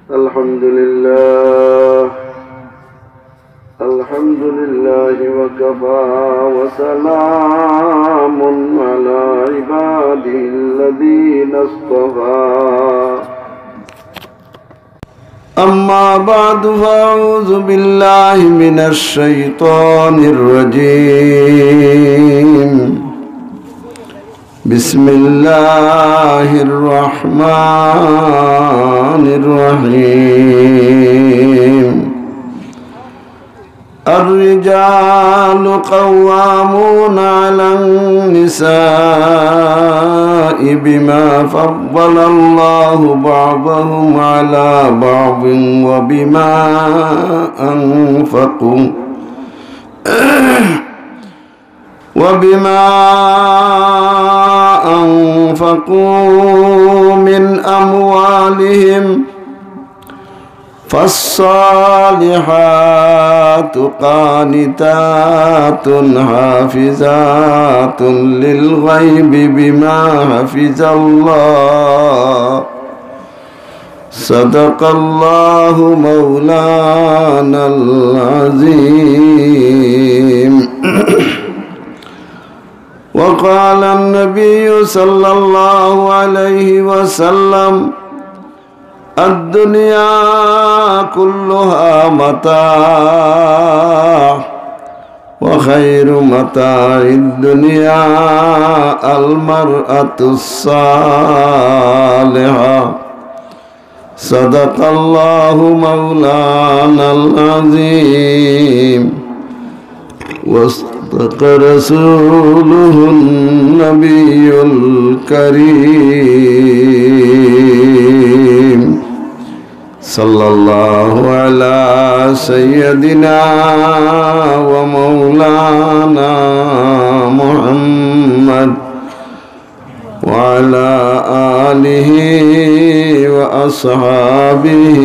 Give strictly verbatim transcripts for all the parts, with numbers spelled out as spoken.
الحمد لله. الحمد لله وكفى وسلام على عباده الذين اصطفى. أما بعد، فأعوذ بالله من الشيطان الرجيم. بسم الله الرحمن الرحيم. الرجال قوامون على النساء بما فضل الله بعضهم على بعض وبما أنفقوا وبما أنفقوا من أموالهم، فالصالحات قانتات حافظات للغيب بما حفظ الله. صدق الله مولانا العظيم. وقال النبي صلى الله عليه وسلم: الدنيا كلها متاع، وخير متاع الدنيا المرأة الصالحة. صدق الله مولانا العظيم. وصدق رسوله النبي الكريم. صلى الله على سيدنا ومولانا محمد وعلى آله وأصحابه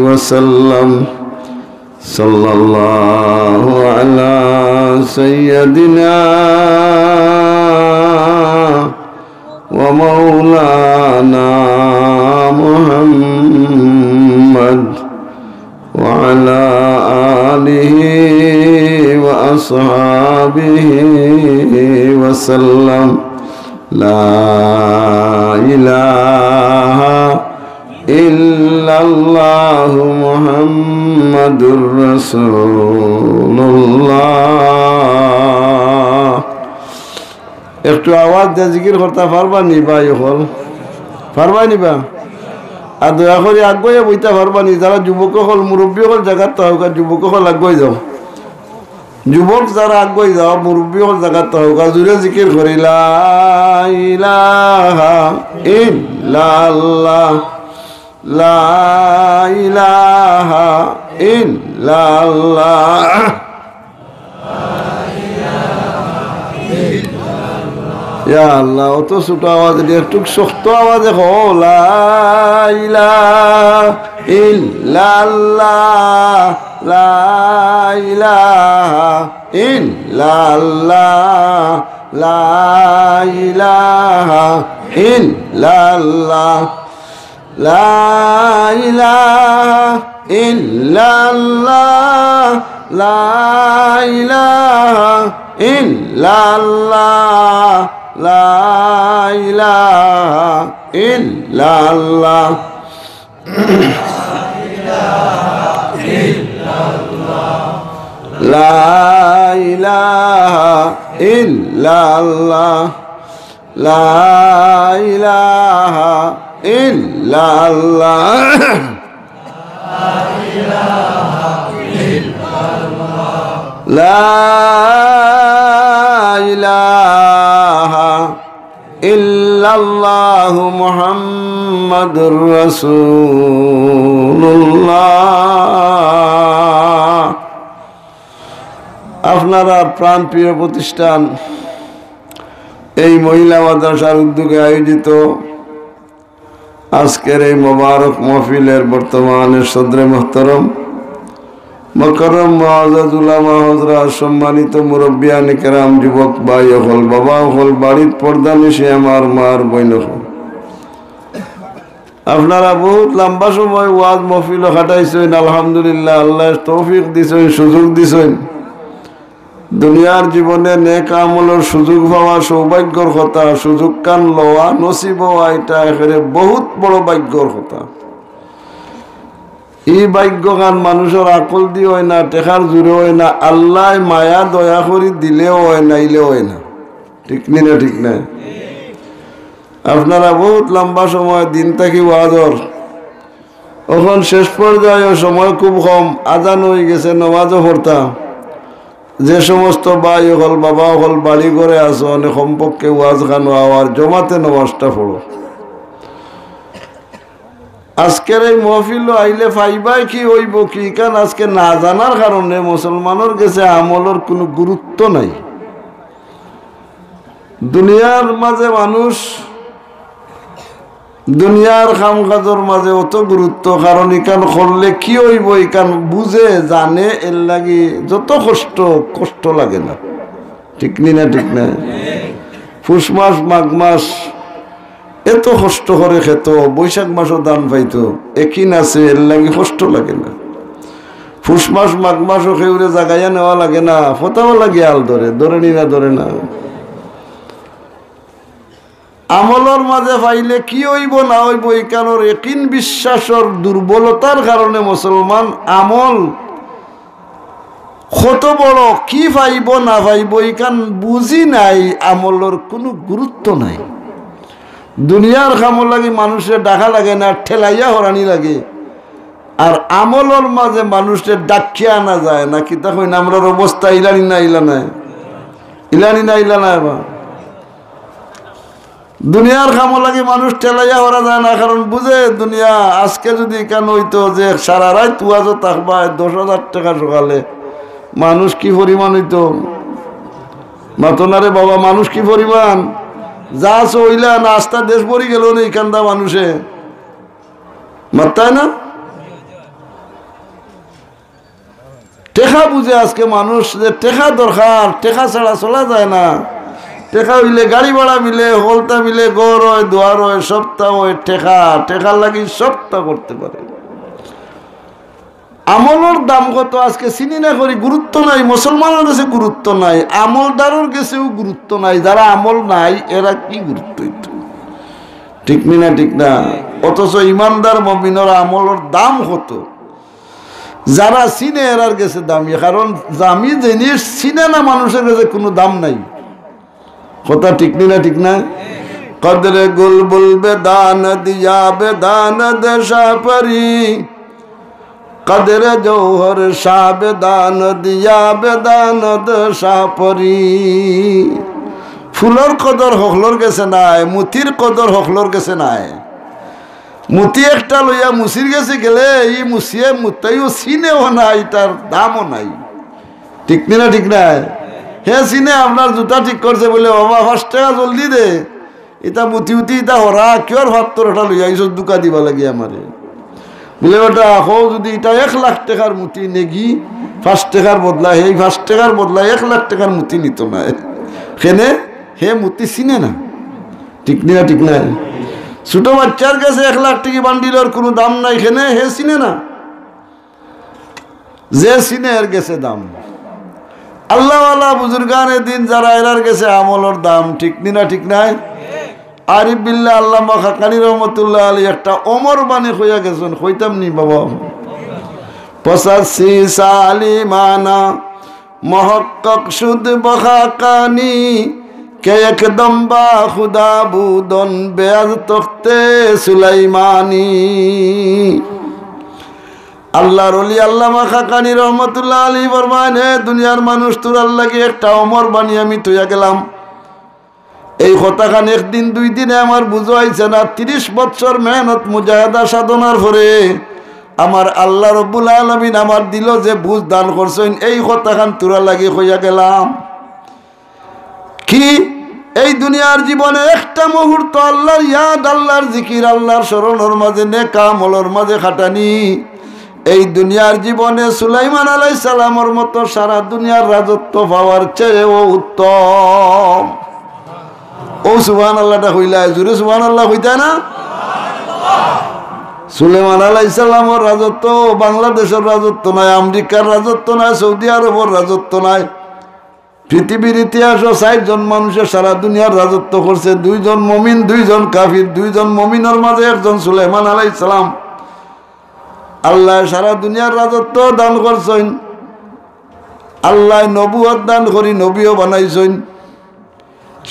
وسلم. صلى الله على سيدنا ومولانا محمد وعلى آله وأصحابه وسلم. لا إله إلا الله محمد رسول الله. একটু আওয়াজ দিয়া জিকির করতা পারবা নি ভাই অকল? পারবা নি বা? আর দয়া করি আগুয়াইয়া বইতা পারবা নি? যারা যুবক অকল, মুরব্বি অকল জাগাত থাকউক্কা, যুবক অকল আগুয়াই যাও। যুবক যারা আগুয়াই যাও, মুরব্বি অকল জাগাত থাকউক্কা, জুরে জিকির করি, লা ইলাহা ইল্লাল্লাহ, লা ইলাহা ইল্লাল্লাহ। ইয়া আল্লাহ, অত ছোট আওয়াজ দিয়া একটু শক্ত আওয়াজে কও, লা ইলাহা ইল্লাল্লাহ, লা ইলাহা ইল্লাল্লাহ, লা ইলাহা ইল্লাল্লাহ। لا إله إلا الله، لا إله إلا الله، لا إله إلا الله. لا إله إلا الله. لا إله إلا الله. لا إله إلا الله محمد رسول الله. আপনারার প্রাণপ্রিয় প্রতিষ্ঠান এই মহিলা মাদ্রাসার উদ্যোগে আয়োজিত আজকের এই মোবারক মাহফিলের বর্তমানে সদরে মোহতরম, মুকাররম মুআজ্জাজ উলামা হযরত, সম্মানিত মুরব্বিয়ানে কেরাম, যুবক ভাই অকল, বাবা অকল, বাড়িত পর্দানিশীন আমার মার বইন অকল, আপনারা বহুত লম্বা সময় ওয়াজ মহফিলো কাটাইছইন, আলহামদুলিল্লাহ, আল্লায় তৌফিক দিছইন, সুযোগ দিছইন। দুনিয়ার জীবনে নেক আমলর সুযোগ পাওয়া সৌভাগ্যর কথা, সুযোগখান লওয়া, নসিব অওয়া, ইটা একেবারে বহুত বড় ভাগ্যর কথা। ই ভাগ্যখান মানুষর আকল দি অয় না, টেকার জোরে অয় না, আল্লায় মায়া দয়া করি দিলেও অয়, নাইলেও অয় না। ঠিক নি না? ঠিক না? আপনারা বহুত লম্বা সময় দিন থাকি ওয়াজর, অখন শেষ পর্যায়ে সময় খুব কম, আজান অইগেছে, নমাজও পড়তা। যে সমস্ত ভাই অকল, বাবা অকল বাড়ি ঘরে আছো, অনে কমপক্ষে ওয়াজখানো আওয়ার জমাতে নমাজটা পড়ো। আজকের এই মহফিলো আইলে পাইবায় কি, অইবো কি, ইখান আজকে না জানার কারণে মুসলমানর গেছে আমলর কুনু গুরুত্ব নাই। দুনিয়ার মাঝে মানুষ দুনিয়ার কাম কাজর মাঝে অত গুরুত্ব, কারণ ইখান করলে কি অইবো, ইখান বুঝে, জানে, এরলাগি যত কষ্ট, কষ্ট লাগে না। ঠিক নি না? ঠিক না? পুষ মাস, মাঘ মাস, এত কষ্ট করে খেত, বৈশাখ মাসও ধান পাইতো, একিন আছে, এরলাগি কষ্ট লাগে না। পুষ মাস, মাঘ মাসও কেউরে জাগাইয়া নেওয়া লাগে না, ফতাও লাগে আল ধরে, ধরে নি না? ধরে না? আমলর মাঝে পাইলে কি অইবো না অইবো, ইখানর একিন বিশ্বাসর দুর্বলতার কারণে মুসলমান আমল কত বড়, কি পাইবো না পাইবো, ইখান বুঝি নাই, আমলর কুনু গুরুত্ব নাই। দুনিয়ার কামর লাগি মানুষরে ডাকা লাগে না, ঠেলাইয়া হরানি লাগে। আর আমলর মাঝে মানুষরে ডাকিয়া আনা যায় না। কিতা কইন, আমরার অবস্থা ইলানি না ইলা নায়? ইলানি না ইলা নায় বা? দুনিয়ার কামর লাগি মানুষ ঠেলাইয়া হরা যায় না, কারণ বুঝে দুনিয়া। আজকে যুদি ইখান অইতো যে সারা রাইত ওয়াজো থাকবায়, দশ হাজার টেকা সকালে, মানুষ কি পরিমাণ অইতো? মাতো না রে বাবা, মানুষ কি পরিমাণ? যা আছে অইলা না, আস্তা দেশ ভরি গেলো নে ইখানদা মানুষে। মাত্তায় না? টেকা বুঝে আজকে মানুষ যে টেকা দরকার, টেকা ছাড়া চলা যায় না। টেকা অইলে গাড়ি ভাড়া মিলে, হকলতা মিলে, ঘর অয়, দুয়ার অয়, সবতা অয়, টেকা, টেকার লাগি সবতা করতে পারে। আমলর দাম কত আজকে চিনি না করি, গুরুত্ব নাই, মুসলমানর গেছে গুরুত্ব নাই, আমলদারর গেছেও গুরুত্ব নাই। যারা আমল নাই, এরা কি গুরুত্ব অইতো? ঠিক নি না? ঠিক না? অথচ ইমানদার মুমিনর আমলর দাম কত? যারা চিনে এরার গেছে দামি, কারণ দামি জিনিস চিনে না মানুষর গেছে কুনু দাম নাই। কথা ঠিক নি না? ঠিক না? কদরে গুলবুল বেদান দিয়া বেদান দেশা পরি, কদরে জৌহর শাহ বেদান দিয়া বেদান দেশা পরি। ফুলর কদর হকলর গেছে নাই, মুতির কদর হকলর গেছে নাই। মুতি একটা লইয়া মুচির গেছে গেলে, ই মুচিয়ে মুতাইও চিনেও না, ইটার দামও নাই। ঠিক নি না? ঠিক নায়? হে চিনে আপনার জুতা ঠিক করছে বলে, "বাবা, পাঁচ টেকা জলদি দে।" ইতা মুতি উতি ইতা হরা, কিওর ফাত্তর ওটা লইয়া আইছো, ধুকা দিবা লাগি আমারে। বলে, "বেটা, কও যুদি ইটা এক লাখ টেকার মুতি নেগি, পাঁচ টেকার বদলা, এই পাঁচ টেকার বদলা এক লাখ টেকার মুতি নিতো নায়। কেনে, হে মুতি চিনে না।" ঠিক নি না? ঠিক নায়? ছোট বাচ্চার গেছে এক লাখ টেকি বান্ডিলর কুনু দাম নাই, কেনে হে চিনে না। যে চিনে এর গেছে দাম। আল্লাহওয়ালা বুজুর্গানে দিন যারা, এরার গেছে আমলর দাম। ঠিক নি না? ঠিক নায়? আরিফ বিল্লাহ আল্লামা খাকানি রহমতুল্লাহ আলী একটা অমর বাণী কইয়া গেছইন, কইতাম নি বাবা? পঁচাশি সালিমানা মহক্কক শুদ বখাকানি, কে একদম বা খুদা বুদন বেয়াজ তখতে সুলাইমানি। আল্লাহর ওলি আল্লামা খাকানি রহমতুল্লাহ আলী ফরমাইন, "এ দুনিয়ার মানুষ, তোরার লাগি একটা অমর বাণী আমি থইয়া গেলাম।" এই কথাখান একদিন দুই দিনে আমার বুঝো আইছে না, তিরিশ বছর মেহনত মুজাহাদা সাধনার পরে আমার আল্লাহ রব্বুল আলামিন আমার দিলো যে বুঝ দান করছইন, এই কথাখান তোরার লাগি কইয়া গেলাম। কি এই দুনিয়ার জীবনে একটা মুহূর্ত আল্লাহর ইয়াদ, আল্লাহর জিকির, আল্লাহর স্মরণর মাঝে, নেক আমলর মাঝে কাটানি, এই দুনিয়ার জীবনে সুলাইমান আলাইহিস সালামর মতো সারা দুনিয়ার রাজত্ব পাওয়ার চেয়েও উত্তম। ও সুবহানাল্লাহটা কইলা, জোরে সুবহানাল্লাহ কইতা না? সুলেমান আলাইহিস সালামর রাজত্ব বাংলাদেশর রাজত্ব নায়, আমেরিকার রাজত্ব নায়, সৌদি আরবর রাজত্ব নায়। পৃথিবীর ইতিহাসো চাইরজন মানুষে সারা দুনিয়ার রাজত্ব করছে, দুইজন মমিন, দুইজন কাফির। দুইজন মমিনর মাঝে একজন সুলেমান আলাইহিস সালাম। আল্লায় সারা দুনিয়ার রাজত্ব দান করছইন, আল্লায় নবুয়ত দান করি নবীও বানাইছইন।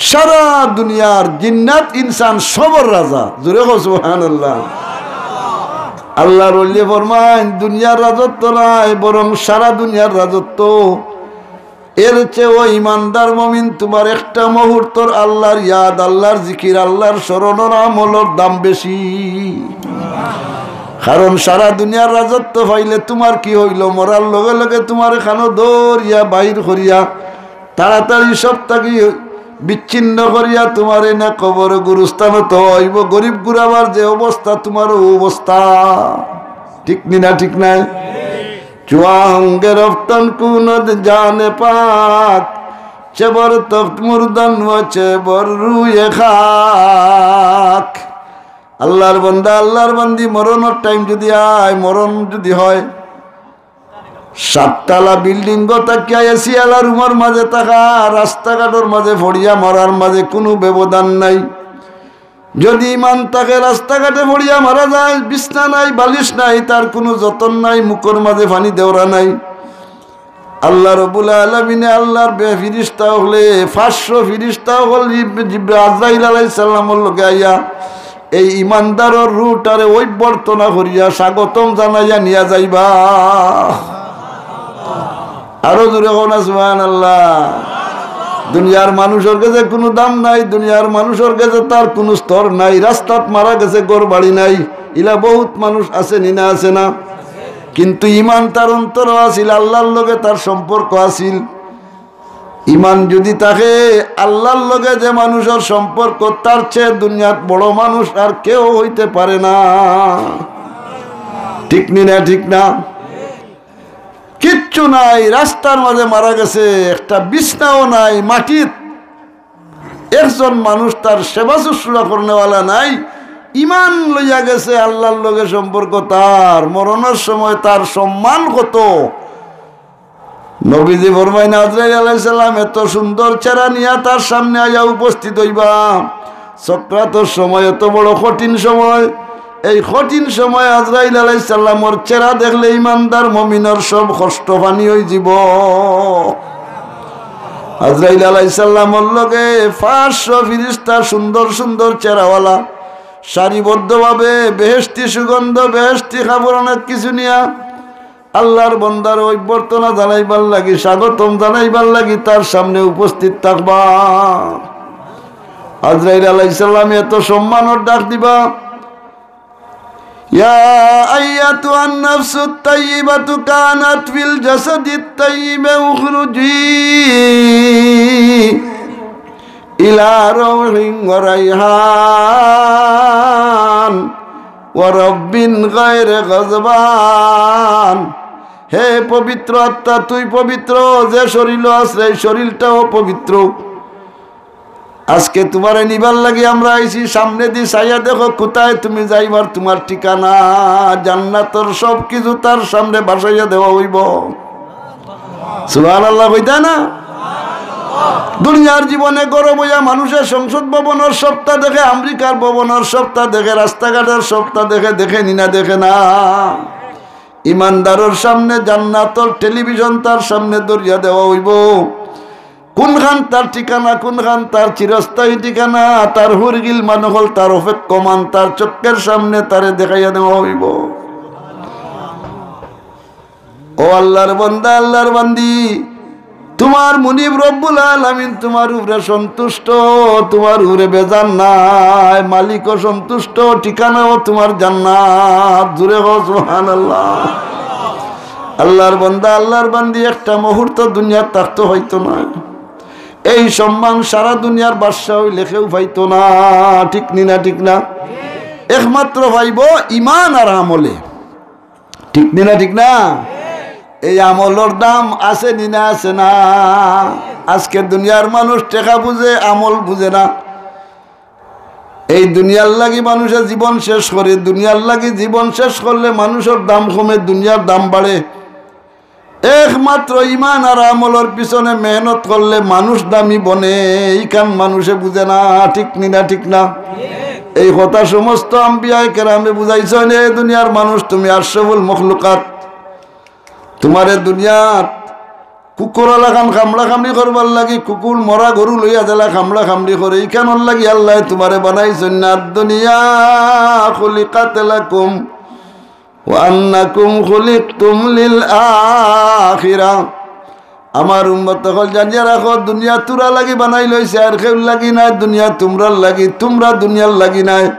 সারা দুনিয়ার জিন্নাত ইনসান সবর রাজা। জোরে কও সুবহানাল্লাহ। আল্লার ওলিয়ে ফরমাইন, দুনিয়ার রাজত্ব নায়, বরং সারা দুনিয়ার রাজত্ব। এর চেয়েও ইমানদার মমিন তুমার একটা মুহূর্তর আল্লার ইয়াদ, আল্লার জিকির, আল্লার স্মরণর আমলর দাম বেশি। কারণ সারা দুনিয়ার রাজত্ব পাইলে তুমার কি অইলো? মরার লগে লগে তুমারে কানো ধরিয়া বাইর করিয়া তাড়াতাড়ি সব থাকি বিচ্ছিন্ন করিয়া তুমারে না কবর গুরুস্থানো থওয়া অইবো। গরিব গুরাবার যে অবস্থা, তুমারও অউ অবস্থা। ঠিক নি না? ঠিক নায়? چو آنگرفتن کند جان پاک، چه بر تخت مردن و چه بر روی خاک। আল্লার বান্দা, আল্লার বান্দি, মরণর টাইম যুদি আয়, মরণ যুদি হয়, সাততলা বিল্ডিংও থাকিয়া এসি আলা রুমর মাঝে থাকা, রাস্তাঘাটর মাঝে পড়িয়া মরার মাঝে কুনু ব্যবধান নাই। যুদি ইমান থাকে, রাস্তাঘাটে পড়িয়া মারা যায়, বিছনা নাই, বালিশ নাই, তার কুনু যতন নাই, মুখর মাঝে পানি দেওরা নাই। আল্লাহ রব্বুল আলামিনে আল্লার বে-, ফিরিস্তা অকলে, পাঁচশো ফিরিস্তা অকল জিব-, জিব-, আজরাইল আলাইহিস সালামর লগে আইয়া এই ইমানদারর রুহটারে অভ্যর্থনা করিয়া স্বাগতম জানাইয়া নিয়া যাইবা। আরো জোরে কও না সুবহানাল্লাহ। দুনিয়ার মানুষর গেছে কুনু দাম নাই, দুনিয়ার মানুষর গেছে তার কুনু স্তর নাই। রাস্তাত মারা গেছে, ঘর বাড়ি নাই, ইলা বহুত মানুষ আছে নি না, আছে না? কিন্তু ইমান তার অন্তরো আছিল, আল্লার লগে তার সম্পর্ক আছিল। ইমান যুদি থাকে, আল্লার লগে যে মানুষর সম্পর্ক, তার চেয়ে দুনিয়াত বড় মানুষ আর কেউ অইতে পারে না। ঠিক নি না? ঠিক না? কিচ্ছু নাই, রাস্তার মাঝে মারা গেছে, একটা বিছনাও নাই, মাটিত একজন মানুষ তার সেবা শুশ্রূষা করনেওয়ালা নাই, ইমান লইয়া গেছে, আল্লার লগে সম্পর্ক তার। মরণর সময় তার সম্মান কত? নবীজি ফরমাইন, আজরাইল আলাইহিস সালাম এত সুন্দর চেহারা নিয়া তার সামনে আইয়া উপস্থিত অইবা। সকরাতর সময়, এত বড় কঠিন সময়, এই কঠিন সময় আজরাইল আলাইহিস সালামর চেহারা দেখলে ইমানদার মমিনর সব কষ্ট পানি অইযিবো। আজরাইল আলাইহিস সালামর লগে পাঁচশো ফিরিস্তা, সুন্দর সুন্দর চেহারাওয়ালা, সারিবদ্ধভাবে বেহেশতি সুগন্ধ, বেহেশতি কাপড় অনেক কিছু নিয়া আল্লার বন্দারে অভ্যর্থনা জানাইবার লাগি, স্বাগতম জানাইবার লাগি তার সামনে উপস্থিত থাকবা। আজরাইল আলাইহিস সালামে এত সম্মানর ডাক দিবা, يا أيتها النفس الطيبة كانت في الجسد الطيب اخرجي إلى روح وريحان ورب غير غضبان। হে পবিত্র আত্মা, তুই পবিত্র, যে শরীরো আছে, এই শরীরটাও পবিত্র। আজকে তুমারে নিবার লাগি আমরা আইছি, সামনেদি চাইয়া দেখো, কোথায় তুমি যাইবার, তুমার ঠিকানা। জান্নাতর সব কিছু তার সামনে ভাসাইয়া দেওয়া অইবো। সুবহানাল্লাহ কইতা না? দুনিয়ার জীবনে গরব অইয়া মানুষে সংসদ ভবনর সবটা দেখে, আমেরিকার ভবনর সবটা দেখে, রাস্তাঘাটর সবটা দেখে, দেখে নি না? দেখে না? ইমানদারর সামনে জান্নাতর টেলিভিশন তার সামনে ধরিয়া দেওয়া অইবো। কুনখান তার ঠিকানা, কুনখান তার চিরস্থায়ী ঠিকানা, তার হুরগিলমান অকল, তার অপেক্ষমান, তার চক্ষের সামনে তারে দেখাইয়া দেওয়া অইবো। ও আল্লার বান্দা, আল্লার বান্দি, তুমার মুনিব রব্বুল আলামিন তুমার উপরে সন্তুষ্ট, তুমার উপরে বেজার নাই, মালিকও সন্তুষ্ট, ঠিকানাও তুমার জান্নাত। জোরে কও সুবহানাল্লাহ। আল্লার বান্দা, আল্লার বান্দি, একটা মুহূর্ত দুনিয়াত থাকতো পাইতো না। এই সম্মান সারা দুনিয়ার বাদশা অইলে কেউ পাইতো না। ঠিক নি না? ঠিক না? একমাত্র পাইবো ইমান আর আমলে। ঠিক নি না? ঠিক না? এই আমলর দাম আছে নি না? আছে না? আজকে দুনিয়ার মানুষ টেকা বুঝে, আমল বুঝে না। এই দুনিয়ার লাগি মানুষে জীবন শেষ করে। দুনিয়ার লাগি জীবন শেষ করলে মানুষর দাম কমে, দুনিয়ার দাম বাড়ে। একমাত্র ইমান আর আমলর পিছনে মেহনত করলে মানুষ দামি বনে, ইখান মানুষে বুঝে না, ঠিক নি না, ঠিক না? এই কথা সমস্ত আম্বিয়ায়ে কেরামে বুঝাইছইন, এ দুনিয়ার মানুষ, তুমি আশরাফুল মখলুকাত, তুমারে দুনিয়াত কুকুরর লাখান কামড়া কামড়ি করবার লাগি, কুকুর মরা গরু লইয়া যেলা কামড়া কামড়ি করে, ইখানর লাগি আল্লায় তুমারে বানাইছইন না। দুনিয়া খুলিকাত লাকুম ওয়া আন্নাকুম খুলিকতুম লিল আখিরা। আমার উম্মত অকল জানিয়া রাখো, দুনিয়া তুমরার লাগি বানাইল অইছে, আর কেউর লাগি নায়। দুনিয়া তুমরার লাগি, তুমরা দুনিয়ার লাগি নায়।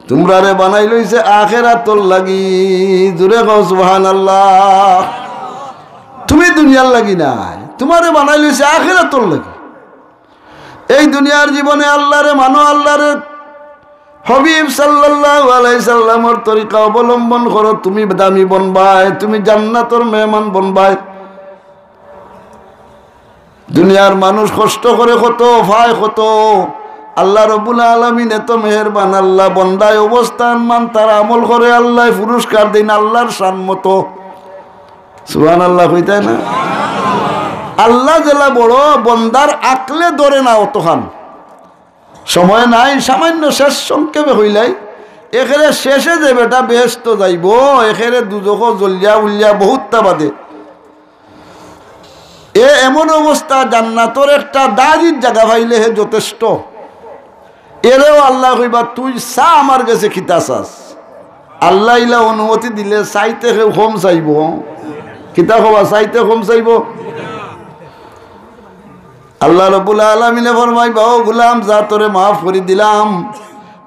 তুমরারে বানাইল অইছে আখেরাতর লাগি। জোরে কও সুবহানাল্লাহ। তুমি দুনিয়ার লাগি নায়, তুমারে বানাইল অইছে আখেরাতর লাগি। এই দুনিয়ার জীবনে আল্লারে মানো, আল্লারে হাবিব সাল্লাল্লাহু আলাইহি সাল্লামর তরিকা অবলম্বন করো, তুমি দামি বনবায়, তুমি জান্নাতর মেহমান বনবায়। দুনিয়ার মানুষ কষ্ট করে কত, পায় কত। আল্লাহ রব্বুল আলামিন এত মেহেরবান আল্লাহ, বন্দায় অবস্থান মান তার আমল করে আল্লায় পুরস্কার দেইন আল্লাহর শান মতো। সুবহানাল্লাহ কইতায় না? আল্লাহ যেলা বড়, বন্দার আকলে ধরে না অতখান। সময় নাই, সামান্য শেষ সংক্ষেপে কইলাই, একেরে শেষে যে বেটা বেহেস্ত যাইবো, একেরে দুজখো জ্বলিয়া উলিয়া বহুতটা বাদে। এ এমন অবস্থা, জান্নাতর একটা দাড়ির জাগা পাইলে হে যথেষ্ট। এরেও আল্লায় কইবা, "তুই চা আমার গেছে কিতা চাস?" আল্লায় ইলা অনুমতি দিলে চাইতে কেউ কম চাইবো? কিতা কবা, চাইতে কম চাইবো? আল্লাহ রব্বুল আলামিনে ফরমাইবা, "ও গোলাম, যা তোরে মাফ করি দিলাম,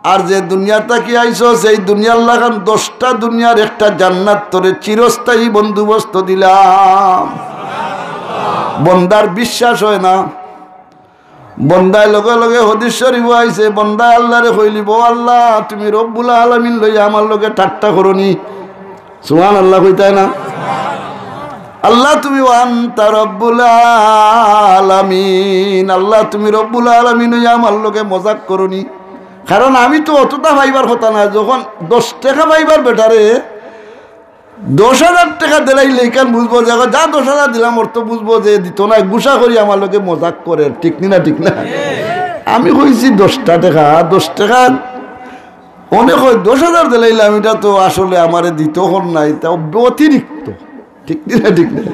আর যে দুনিয়া থাকি আইছস, এই দুনিয়ার লাখান দশটা দুনিয়ার একটা জান্নাত তোরে চিরস্থায়ী বন্দোবস্ত দিলাম।" বন্দার বিশ্বাস হয় না। বন্দায় লগে লগে হাদিস শরীফো আইছে, বন্দায় আল্লারে কইলিবো, "ও আল্লাহ, তুমি রব্বুল আলামিন লইয়া আমার লগে ঠাট্টা করো নি।" সুবহানাল্লাহ কইতায় না? "আল্লাহ, তুমি ওয়া আনতা রব্বুল আলামিন, আল্লাহ, তুমি রব্বুল আলামিন অইয়া আমার লগে মজাক করো নি।" কারণ আমি তো অতটা পাইবার কথা না, যখন দশ টেকা পাইবার বেটারে দশ হাজার টেকা দিলাইলে ইখান বুঝবো যে, যা দশ হাজার দিলাম, অর তো বুঝবো যে দিতো না, গুসা করি আমার লগে মজাক করের, ঠিক নি না, ঠিক না? আমি কইছি দশটা টেকা, দশ টেকা, অনে কয় দশ হাজার দিলাইলাম, ইটা তো আসলে আমারে দিতো অর না, ইটা অতিরিক্ত, ঠিক নি না, ঠিক না?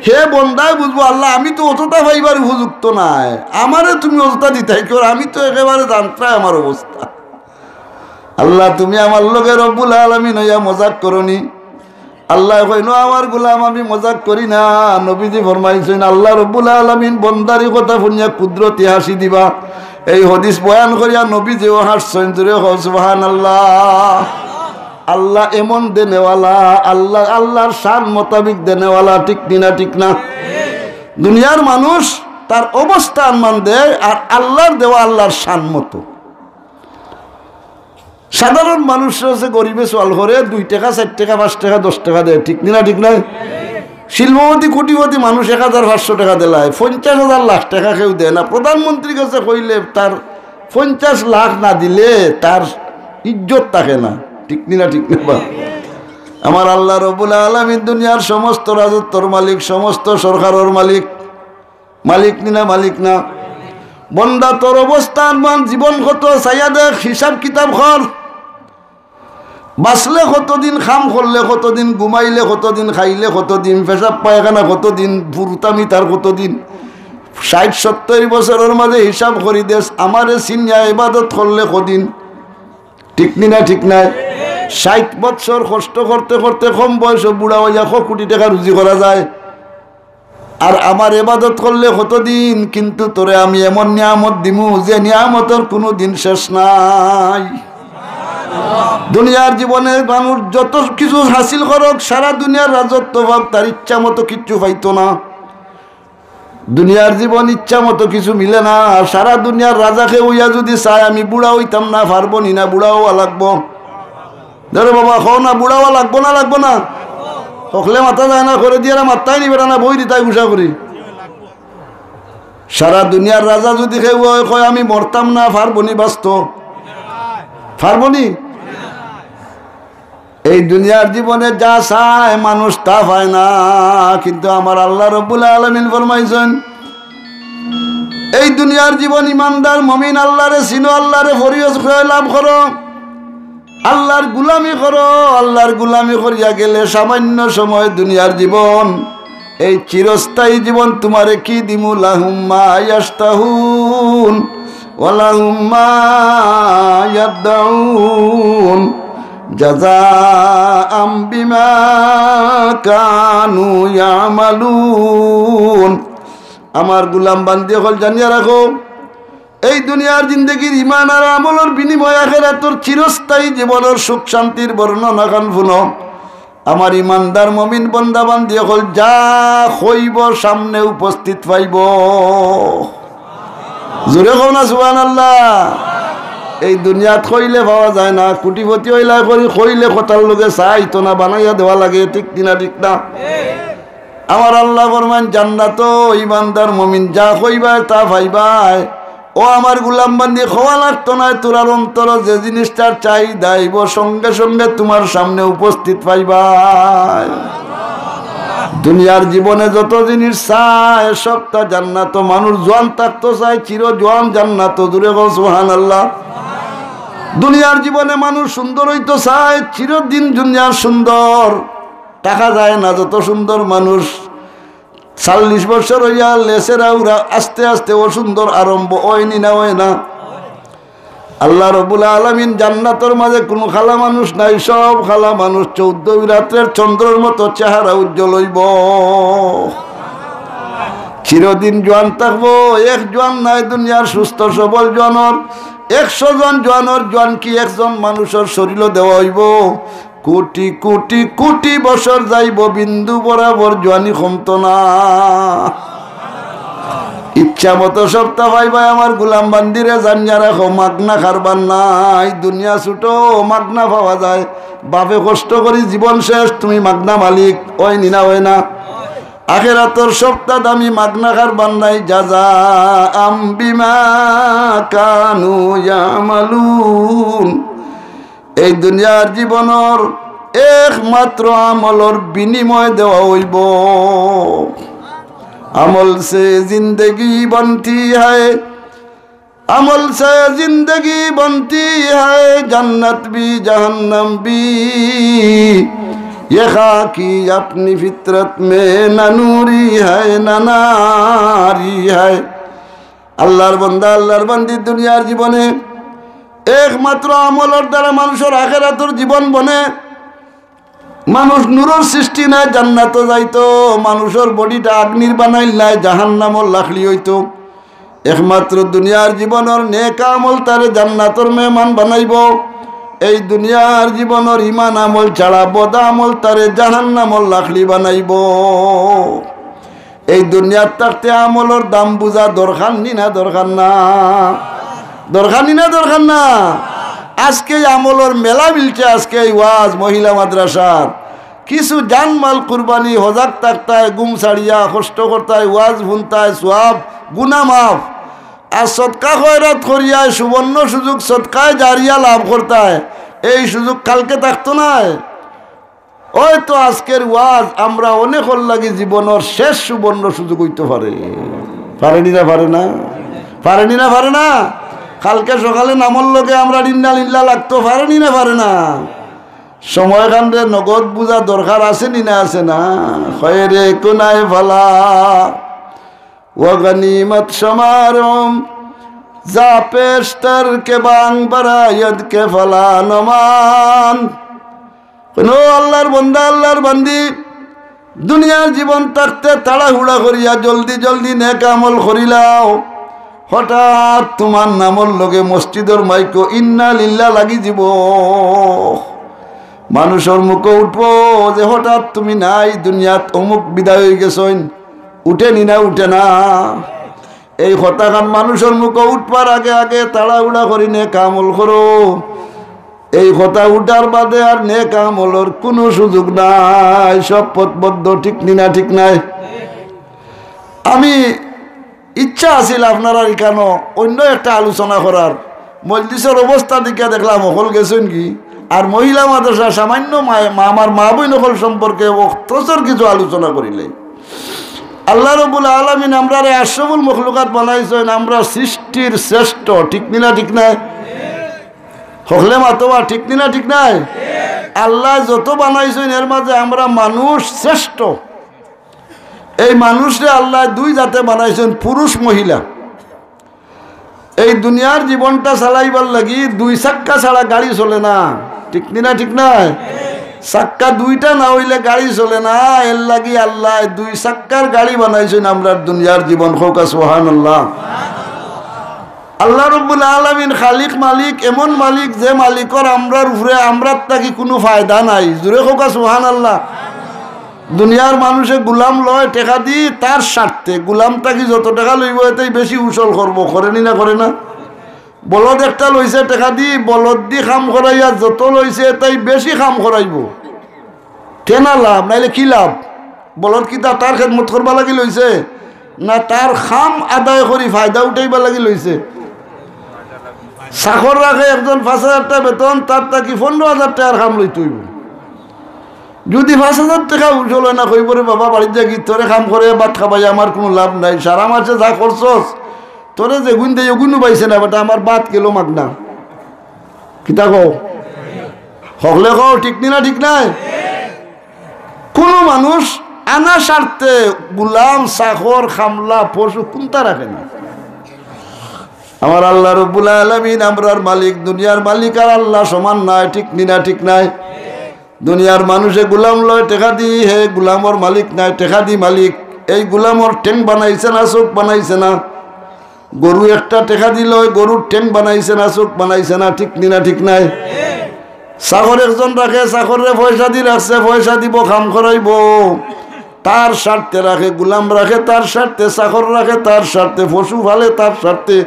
হে বন্দায় বুঝবো, "আল্লাহ, আমি তো অতটা পাইবার উপযুক্ত নায়, আমারে তুমি অতটা দিতায় কিওর, আমি তো একেবারে জানতায় আমার অবস্থা।" আল্লাহ, তুমি আমার লগে রব্বুল আলামিন অইয়া মজাক করো নি। আল্লায় কইন, "ও আমার গোলাম, আমি মজাক করি না।" নবীজি ফরমাইছইন, আল্লাহ রব্বুল আলামিন বন্দার ই কথা হুনিয়া কুদরতি হাসি দিবা। এই হাদিস বয়ান করিয়া নবীজিও হাসছইন, জোরে কও সুবহানাল্লাহ। আল্লাহ এমন দেনেওয়ালা, আল্লাহ, আল্লাহর শান মোতাবিক দেনেওয়ালা, ঠিক নি না, ঠিক না? দুনিয়ার মানুষ তার অবস্থান মান দেয়, আর আল্লাহর দেওয়া আল্লাহর শান মতো। সাধারণ মানুষ আছে, গরিবে সওয়াল করে, দুই টেকা, চাইর টেকা, পাঁচ টেকা, দশ টেকা দেয়, ঠিক নি না, ঠিক নায়? শিল্পপতি, কোটিপতি মানুষ এক হাজার পাঁচশো টেকা দিলায়, পঞ্চাশ হাজার লাখ টেকা কেউ দেয় না। প্রধানমন্ত্রীর গেছে কইলে তার পঞ্চাশ লাখ না দিলে তার ইজ্জত থাকে না, ঠিক নি না, ঠিক না বা? আমার আল্লাহ রব্বুল আলামিন দুনিয়ার সমস্ত রাজত্বর মালিক, সমস্ত সরকারর মালিক। মালিক নি না, মালিক না? বন্দা, তোর অবস্থান মান, জীবন কত চাইয়া দেখ, হিসাব কিতাব কর। বাঁচলে কতদিন, কাম করলে কতদিন, ঘুমাইলে কতদিন, খাইলে কতদিন, পেশাব পায়খানা কতদিন, ফুরুতামি তার কতদিন, ষাইট সত্তইর বছরর মাঝে হিসাব করি দেস, আমারে চিনিয়া ইবাদত করলে কদিন? ঠিক নি না, ঠিক নায়? ষাইট বৎসর কষ্ট করতে করতে কম বয়সো বুড়া অইয়া ক কোটি টেকা রুজি করা যায়। আর আমার ইবাদত করলে কতদিন, কিন্তু তোরে আমি এমন নিয়ামত দিমু যে নিয়ামতর কুনু দিন শেষ নাই। দুনিয়ার জীবনে মানুষ যত কিছু হাসিল করুক, সারা দুনিয়ার রাজত্ব পাউক, তার ইচ্ছা মতো কিচ্ছু পাইতো না। দুনিয়ার জীবন ইচ্ছা মতো কিছু মিলে না। আর সারা দুনিয়ার রাজাকে অইয়া যুদি চায় আমি বুড়া অইতাম না, পারবো নি না, বুড়া অওয়া লাগবো। ধরো বাবা, কও না, বুড়া অওয়া লাগবো না, লাগবো না? হকলে মাতা যায় না, করে দিয়া মাত্তাই নি বেটা না, বই দিতায় গুসা করি। সারা দুনিয়ার রাজা যুদি কেউ অয়, কয়, "আমি মরতাম না, পারবো নি বাঁচতো?" পারবো নি? এই দুনিয়ার জীবনে যা চায় মানুষ তা পায় না, কিন্তু আমার আল্লাহ রব্বুল আলামিন ফরমাইছইন, এই দুনিয়ার জীবন ইমানদার মুমিন আল্লাহরে চিনো, আল্লাহরে পরিচয় লাভ করো, আল্লাহর গুলামি করো। আল্লাহর গুলামি করিয়া গেলে সামান্য সময় দুনিয়ার জীবন, এই চিরস্থায়ী জীবন তোমারে কি দিমু? লাহুম মা ইয়াশতাহুন ওয়া লাহুম মা ইয়াদ্দাউন জাযাআম বিমা কানু ইয়ামালুন। আমার গুলাম বান্দি অকল, জানিয়া রাখো, এই দুনিয়ার জিন্দেগির ইমান আর আমলর বিনিময়ে আখেরাতর চিরস্থায়ী জীবনর সুখ শান্তির বর্ণনা খান হুনো। আমার ইমানদার মুমিন বন্দা বান্দি অকল, যা কইবো সামনে উপস্থিত পাইবো। জোরে কও না সুবহানাল্লাহ। এই দুনিয়াত কইলে পাওয়া যায় না, কোটিপতি অইলা করি কইলে কথার লগে চাইতো না, বানাইয়া দেওয়া লাগে, ঠিক নি না? ঠিক না? আমার আল্লাহ ফরমাইন, জান্নাতো ইমানদার মুমিন যা কইবায় তা পাইবায়। ও আমার গুলাম বান্দি, কওয়া লাগতো নায়, তোরার অন্তরো যে জিনিসটার চাহিদা আইবো, সঙ্গে সঙ্গে তোমার সামনে উপস্থিত পাইবায়। দুনিয়ার জীবনে যত জিনিস চায়, সবটা জান্নাতো। মানুষ জোয়ান থাকতো চায়, চির জোয়ান জান্নাতো। জোরে কও সুবহানাল্লাহ। দুনিয়ার জীবনে মানুষ সুন্দর অইতো চায়, চিরদিন দুনিয়ার সুন্দর। দেখা যায় না যত সুন্দর মানুষ। চল্লিশ বছর অইয়া লেসেরা উরা আস্তে আস্তে অসুন্দর আরম্ভ অয় নি না, অয় না? আল্লাহ রব্বুল আলামিন জান্নাতর মাঝে কুনু কালা মানুষ নাই, সব কালা মানুষ। চৌদ্দ রাত্রের চন্দ্রর মতো চেহারা উজ্জ্বল অইবো। চিরদিন জোয়ান থাকবো, এক জোয়ান নাই দুনিয়ার সুস্থ সবল জোয়ানর। একশো জন জোয়ানর জোয়ান কি একজন মানুষর শরীরও দেওয়া অইবো? কোটি কোটি কোটি বছর যাইবো, বিন্দু বরাবর জোয়ানি কমতো না। ইচ্ছা মতো সবটা পাইবায় আমার গুলাম বান্দিরে, জানিয়া রাখো, মাগনা কারবার নাই। দুনিয়া ছুটো, মাগনা পাওয়া যায়। বাপে কষ্ট করি জীবন শেষ, তুমি মাগনা মালিক, অয় নি না, অয় না? আখেরাতর সবটা দামি, মাগনা কারবার নাই। জাযাআম বিমা কানু ইয়ামালুন। এই দুনিয়ার জীবনর একমাত্র আমলর বিনিময় দেওয়া অইবো। আমল সে জিন্দেগি বনতি হ্যায়, আমল সে জিন্দেগি বনতি হ্যায়, জন্নত ভি জহন্নম ভি। ইয়ে খাকি আপনি ফিতরত মে না নুরি হ্যায় না নারি হ্যায়। আল্লাহর বান্দা, আল্লাহর বান্দি, দুনিয়ার জীবনে একমাত্র আমলর দ্বারা মানুষর আখেরাতর জীবন বনে। মানুষ নূরর সৃষ্টি নায়, জান্নাতো যাইতো। মানুষর বডিটা আগ্নির বানাইল নায়, জাহান্নামর লাকড়ি অইতো। একমাত্র দুনিয়ার জীবনর নেক আমল তারে জান্নাতর মেহমান বানাইবো। এই দুনিয়ার জীবনর ইমান আমল ছাড়া বদ আমল তারে জাহান্নামর লাকড়ি বানাইবো। এই দুনিয়াত থাকতে আমলর দাম বুঝা দরকার নি না দরকার না? দরকার নি না দরকার না? আজকে এই আমলর মেলা মিলছে, আজকে এই ওয়াজ, মহিলা মাদ্রাসার। কিছু জানমাল কুরবানি, হজাগ থাকতায়, ঘুম ছাড়িয়া, কষ্ট করতায়, ওয়াজ হুনতায়, সওয়াব, গুনা মাফ। আর সদকা খয়রাত করিয়া সুবর্ণ সুযোগ, সদকায়ে জারিয়া লাভ করতায়, এই সুযোগ কালকে থাকতো নায়। অয়তো আজকের ওয়াজ আমরা অনেকর লাগি জীবনর শেষ সুবর্ণ সুযোগ অইতো পারে। পারে নি না পারে না? পারে নি না পারে না? কালকে সকালে নামর লগে আমরার ইন্না লিল্লাহ লাগতো পারে নি না পারে না? সময়খানরে নগদ বুঝা দরকার আছে নি না আছে না? খয়রে কুনায় ফালা ও গনিমত সমারম, যা পেশতর কে বাং বারায়দ কে ফালা নমান। হুনো আল্লাহর বান্দা, আল্লাহর বান্দি, দুনিয়ার জীবন থাকতে তাড়াহুড়া করিয়া জলদি জলদি নেক আমল করিলাও। হঠাৎ তুমার নামর লগে মসজিদর মাইকো ইন্না লিল্লাহ লাগি যিবো। মানুষর মুখো উঠবো যে হঠাৎ তুমি নাই দুনিয়াত, অমুক বিদায় অইগেছইন। উঠে নি না উঠে না? এই কথাখান মানুষর মুখো উঠবার আগে আগে তাড়াহুড়া করি নেক আমল করো। এই কথা উঠার বাদে আর নেক আমলর কুনু সুযোগ নাই, সব পথ বদ্ধ, ঠিক নি না? ঠিক নায়? আমি ইচ্ছা আছিল আপনারার ইখানো অইন্য একটা আলোচনা করার, মজলিসর অবস্থা দেখিয়া দেখলাম হকল গেছইন গি। আর মহিলা মাদ্রাসা সামান্য মা-, মা-, আমার মা বইন হকল সম্পর্কে অখতসর কিছু আলোচনা করিলাই। আল্লাহ রব্বুল আলামিন আমরারে আশরাফুল মখলুকাত বানাইছইন, আমরা সৃষ্টির শ্রেষ্ঠ, ঠিক নি না, ঠিক নায়? হকলে মাতোবা, ঠিক নি না, ঠিক নায়? আল্লায় যত বানাইছইন এর মাঝে আমরা মানুষ শ্রেষ্ঠ। এই মানুষরে আল্লায় দুই জাতে বানাইছইন, পুরুষ মহিলা। এই দুনিয়ার জীবনটা চালাইবার লাগি দুই চাক্কা ছাড়া গাড়ি চলে না, ঠিক নি না, ঠিক নায়? চাক্কা দুইটা না অইলে গাড়ি চলে না। এর লাগি আল্লায় দুই চাক্কার গাড়ি বানাইছইন আমরার দুনিয়ার জীবন। কউক্কা সুবহানাল্লাহ। আল্লাহ রব্বুল আলামিন খালিক মালিক, এমন মালিক যে মালিকর আমরার উপরে আমরার থাকি কুনু ফায়দা নাই। জুরে কউক্কা সুবহানাল্লাহ। দুনিয়ার মানুষে গুলাম লয় টেকা দি তার স্বার্থে, গুলাম থাকি যত টেকা লইবো এতেই বেশি উসল করবো, করে নি না, করে না? বলদ একটা লইছে টেকা দি, বলদ দি কাম করাইয়া যত লইছে এতেই বেশি কাম করাইবো। তে না লাভ, নাইলে কি লাভ? বলদ কিতা তার খেদমত করবার লাগি লইছে, না তার কাম আদায় করি ফায়দা উঠাইবার লাগি লইছে? চাকর রাখে একজন পাঁচ হাজার টেকা বেতন, তার থাকি পনেরো হাজার টেকার কাম লইতে অইবো। যুদি পাঁচ হাজার টেকা উসল অয় না, কইবো, "রে বাবা, বাড়িত যাইগি, তোরে কাম করাইয়া ভাত খাবাইয়া আমার কুনু লাভ নাই, সারা মাসে যা খরচস, তোরে যেগুন দেই অগুনও পাইছে না বেটা, আমার ভাত গেলো মাগনা।" কিতা কও? হকলে কও, ঠিক নি না, ঠিক নায়? কুনু মানুষ আনা স্বার্থে গুলাম, চাকর, কামলা, পশু কুনটা রাখে না। আমার আল্লাহ রব্বুল আলামিন আমরার মালিক, দুনিয়ার মালিক আর আল্লাহ সমান নায়, ঠিক নি না, ঠিক নায়? দুনিয়ার মানুষে গুলাম লয় টেকা দি, হে গুলামর মালিক নায়, টেকা দি মালিক। এই গুলামর ঠেং বানাইছে না, চউখ বানাইছে না? গরু একটা টেকা দি লয়, গরুর ঠেং বানাইছে না, চউখ বানাইছে না, ঠিক নি না, ঠিক নায়? চাকর একজন রাখে, চাকররে পয়সা দি রাখছে, পয়সা দিবো, কাম করাইবো, তার স্বার্থে রাখে, গুলাম রাখে তার স্বার্থে, চাকর রাখে তার স্বার্থে, পশু পালে তার স্বার্থে।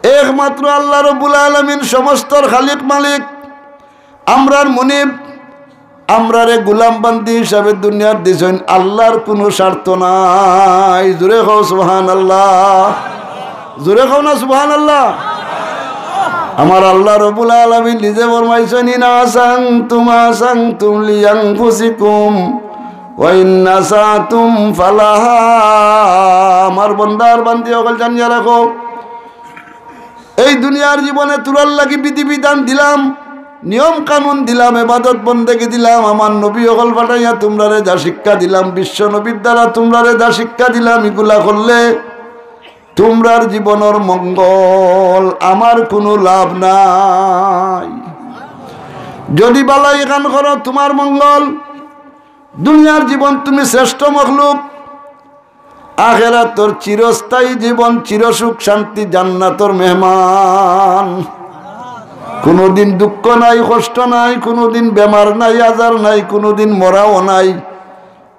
একমাত্র আল্লাহ রব্বুল আলামিন সমস্তর খালিক মালিক, আমরার মুনিব, আমরারে গুলাম বান্দি হিসাবে দুনিয়াত দিছইন, আল্লাহর কুনু স্বার্থ নাই। জুরে কও সুবহানাল্লাহ, জুরে কও না সুবহানাল্লাহ। আমার আল্লাহ রব্বুল আলামিন নিজে ফরমাইছইন, "ইন আহসানতুম আহসানতুম লিআনফুসিকুম ওয়া ইন আসাতুম ফালাহা।" আমার বন্দার বান্দি অকল জানিয়া রাখো, এই দুনিয়ার জীবনে তুরার লাগি বিধিবিধান দিলাম, নিয়ম কানুন দিলাম, এবাদত বন্দেগি দিলাম, আমার নবী অকল পাঠাইয়া তুমরারে যা শিক্ষা দিলাম, বিশ্ব নবীর দ্বারা তুমরারে যা শিক্ষা দিলাম, ইগুলা করলে তুমরার জীবনর মঙ্গল, আমার কুনু লাভ নাই। যুদি বালা ইখান করো, তুমার মঙ্গল। দুনিয়ার জীবন তুমি শ্রেষ্ঠ মখলুক, আখেরাতর চিরস্থায়ী জীবন, চিরসুখ শান্তি, জান্নাতর মেহমান। কুনুদিন দুঃখ নাই, কষ্ট নাই, কুনুদিন বেমার নাই, আজার নাই, কুনুদিন মরাও নাই,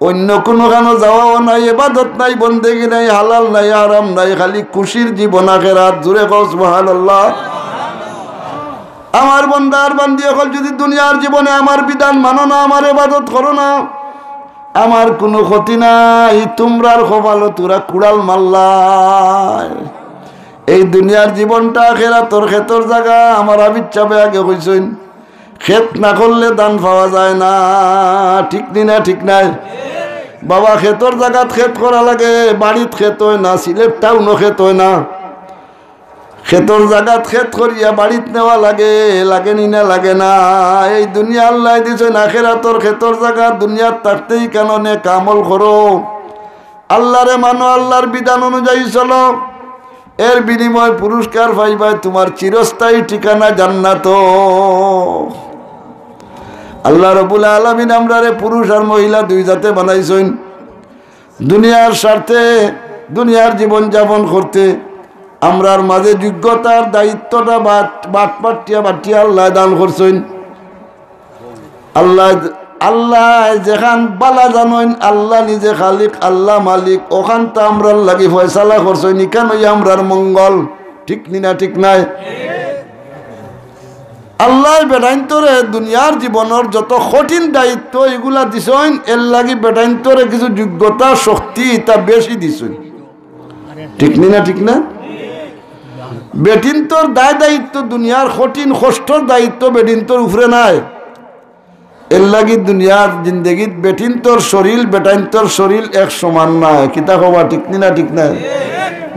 অইন্য কুনুখানো যাওয়াও নাই, এবাদত নাই, বন্দেগি নাই, হালাল নাই, হারাম নাই, খালি খুশির জীবন আখেরাত। জুরে কও সুবহানাল্লাহ। আমার বন্দার বান্দি অকল, যুদি দুনিয়ার জীবনে আমার বিধান মানো না, আমার এবাদত করো না, আমার কুনু ক্ষতি নাই, তুমরার কপালো তুরা কুড়াল মারলায়। এই দুনিয়ার জীবনটা আখেরাতর খেতর জাগা, আমার হাবিব সাবে আগে কইছইন, খেত না করলে ধান পাওয়া যায় না, ঠিক নি না, ঠিক নায়? বাবা, খেতর জাগাত খেত করা লাগে, বাড়িত খেত অয় না, সিলেট টাউনো খেত অয় না। খেতর জাগাত খেত করিয়া বাড়িত নেওয়া লাগে, লাগে নি না, লাগে না? এই দুনিয়া আল্লায় দিছইন, আখেরাতর খেতর জাগা, দুনিয়াত থাকতেই কেন নেক আমল করো, আল্লারে মানো, আল্লার বিধান অনুযায়ী চলো, এর বিনিময়ে পুরস্কার পাইবায় তুমার চিরস্থায়ী ঠিকানা জান্নাত। আল্লাহ রব্বুল আলামিন আমরারে পুরুষ আর মহিলা দুই জাতে বানাইছইন। দুনিয়ার স্বার্থে, দুনিয়ার জীবন যাপন করতে আমরার মাঝে যোগ্যতার দায়িত্বটা বাট-, বাটপাটিয়া বাটিয়া আল্লায় দান করছইন। আল্লায়, আল্লায় যেখান বালা জানইন, আল্লাহ নিজে খালিক, আল্লাহ মালিক, অখানতা আমরার লাগি ফয়সালা করছইন, ইখান অইয়া আমরার মঙ্গল। ঠিক নি না, ঠিক নায়? আল্লায় বেটাইন্তরে দুনিয়ার জীবনর যত কঠিন দায়িত্ব ইগুলা দিছইন, এর লাগি বেটাইন্তরে কিছু যোগ্যতা, শক্তি ইতা বেশি দিছইন। ঠিক নি না, ঠিক না? বেটিন্তর দায় দায়িত্ব, দুনিয়ার কঠিন কষ্টর দায়িত্ব বেটিন্তর উপরে নাই। এর লাগি দুনিয়ার জিন্দেগিত বেটিন্তর শরীল, বেটাইন্তর শরীল এক সমান নায়। কিতা কবা, ঠিক নি না? ঠিক নায়?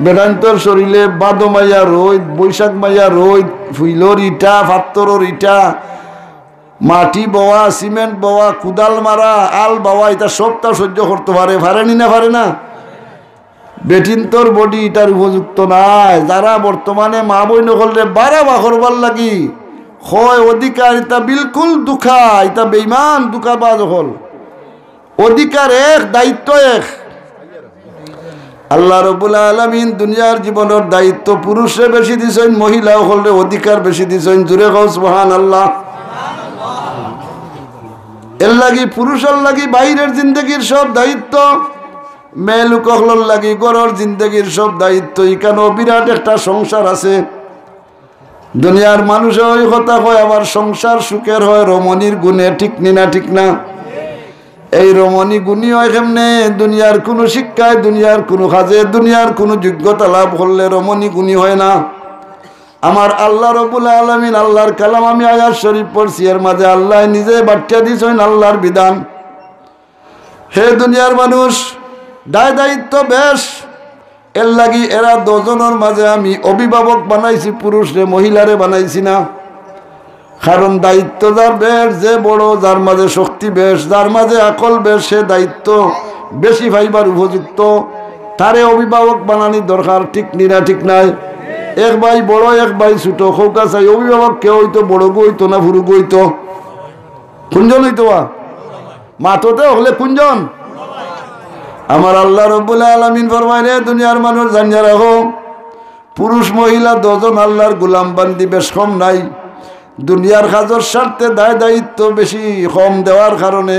বেটাইন্তর শরীলে ভাদো মাইয়া রইদ, বৈশাখ মাইয়া রইদ, ফুইলর ইটা, ফাত্তরর ইটা, মাটি বওয়া, সিমেন্ট বওয়া, কুদাল মারা, আল বওয়া, ইতা সবতা সহ্য করতো পারে, পারে নি না? পারে না? বেটিন্তর বডি ইটার উপযুক্ত নায়। যারা বর্তমানে মা বইন অকলরে বাড়াবা করবার লাগি কয় অধিকার, ইতা বিলকুল ধুকা, ইতা বেইমান ধুকাবাজ অকল। অধিকার এক, দায়িত্ব এক। আল্লাহ রব্বুল আলামিন দুনিয়ার জীবনর দায়িত্ব পুরুষরে বেশি দিছইন, মহিলা অকলরে অধিকার বেশি দিছইন। জুরে কও সুবহানাল্লাহ। এর লাগি পুরুষর লাগি বাইরের জিন্দেগির সব দায়িত্ব, মেয়ে লোক অকলর লাগি ঘরর জিন্দেগির সব দায়িত্ব। ইখানো বিরাট একটা সংসার আছে। দুনিয়ার মানুষে ওই কথা কয়, আবার সংসার সুখের হয় রমণীর গুণে, ঠিক নি না? ঠিক না? এই রমণী গুণী হয় কেমনে? দুনিয়ার কুনু শিক্ষায়, দুনিয়ার কুনু কাজে, দুনিয়ার কুনু যোগ্যতা লাভ করলে রমণী গুণী হয় না। আমার আল্লাহ রব্বুল আলামিন, আল্লাহর কালাম, আমি আয়াত শরীফ পড়ছি, এর মাঝে আল্লাহ নিজে বাট্টা দিছইন আল্লাহর বিধান। হে দুনিয়ার মানুষ, দায় দায়িত্ব বেশ, এর লাগি এরা দুজনর মাঝে আমি অভিভাবক বানাইছি, পুরুষরে মহিলারে বানাইছি না। কারণ দায়িত্ব যার বেশ, যে বড়, যার মাঝে শক্তি বেশ, যার মাঝে আকল বেশ, সে দায়িত্ব বেশি পাইবার উপযুক্ত। তারে অভিভাবক বানানি দরকার, ঠিক নি না? ঠিক নায়? এক ভাই বড়, এক ভাই ছোট, কউক্কা চাই, অভিভাবক কে অইতো? বড়গু অইতো না পুরুগু অইতো? কুনজন অইতো বা? মাততে অকলে কুনজন? আমার আল্লাহ রব্বুল আলামিন ফরমাইন, দুনিয়ার মানুষ জানিয়া রাখো, পুরুষ মহিলা দুজন আল্লাহর গোলাম বান্দি বেশ কম নাই। দুনিয়ার কাজর স্বার্থে দায় দায়িত্ব বেশি কম দেওয়ার কারণে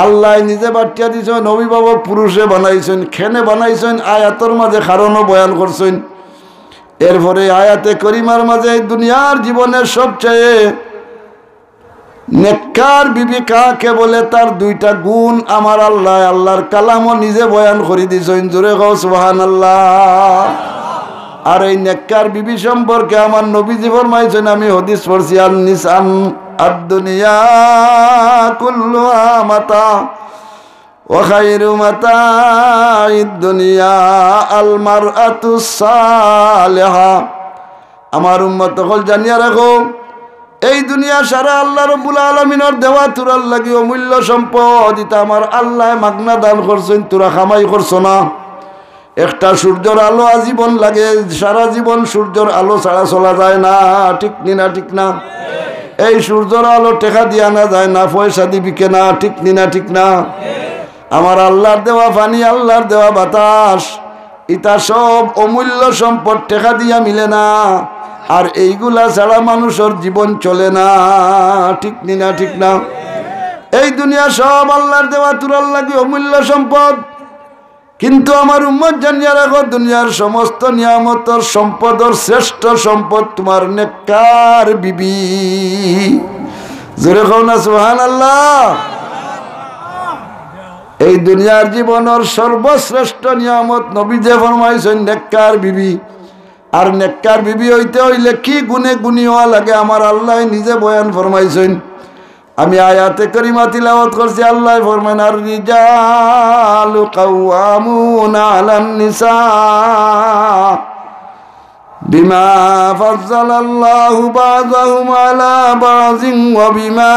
আল্লায় নিজে বাট্টা দিছইন, অভিভাবক পুরুষরে বানাইছইন। কেনে বানাইছইন, আয়াতর মাঝে কারণও বয়ান করছইন। এরপরে আয়াতে করিমার মাঝে এই দুনিয়ার জীবনের সবচেয়ে নেককার বিবি কাকে বলে, তার দুইটা গুণ আমার আল্লায়, আল্লাহর কালামও নিজে বয়ান করি দিছইন। জুরে কও সুবহানাল্লাহ। আর এই নেককার বিবি সম্পর্কে আমার নবীজি ফরমাইছইন, আমি হাদিস পড়ছি, আন নিস-, আন, আদ দুনিয়া কুল্লুহা মাতা, ওয়া খায়রু মাতাইদ দুনিয়া আল মারআতুস সালিহা। আমার উম্মত অকল জানিয়া রাখো, এই দুনিয়া সারা আল্লাহ রব্বুল আলামিনর দেওয়া তুরার লাগি অমূল্য সম্পদ, ইতা আমার আল্লায় মাগনা দান করছইন, তুরা কামাই করছো না। একটা সূর্যর আলো আজীবন লাগে, সারা জীবন সূর্যর আলো ছাড়া চলা যায় না, ঠিক নি না? ঠিক না? এই সূর্যর আলো টেকা দিয়া আনা যায় না, পয়সা দি বিকে না, ঠিক নি না? ঠিক না? আমার আল্লাহর দেওয়া পানি, আল্লাহর দেওয়া বাতাস, ইতা সব অমূল্য সম্পদ, টেকা দিয়া মিলে না। আর এইগুলা ছাড়া মানুষর জীবন চলে না, ঠিক নি না? ঠিক না? এই দুনিয়া সব আল্লাহর দেওয়া তুরার লাগি অমূল্য সম্পদ। কিন্তু আমার উম্মত জানিয়া রাখো, দুনিয়ার সমস্ত নিয়ামতর সম্পদর শ্রেষ্ঠ সম্পদ তুমার নেককার বিবি। জোরে কও না সুবহানাল্লাহ। এই দুনিয়ার জীবনর সর্বশ্রেষ্ঠ নিয়ামত নবীজি ফরমাইছইন নেককার বিবি। আর নেককার বিবি অইতে অইলে কি গুণে গুণী অওয়া লাগে, আমার আল্লায় নিজে বয়ান ফরমাইছইন। আমি আয়াতে করিমা তিলাওয়াত করছি, আল্লায় ফরমাইন, আর রিজালু কাওয়ামুনা আলান নিসা বিমা ফাজ্জালাল্লাহু বা'দাহুম আলা বা'দিন ওয়া বিমা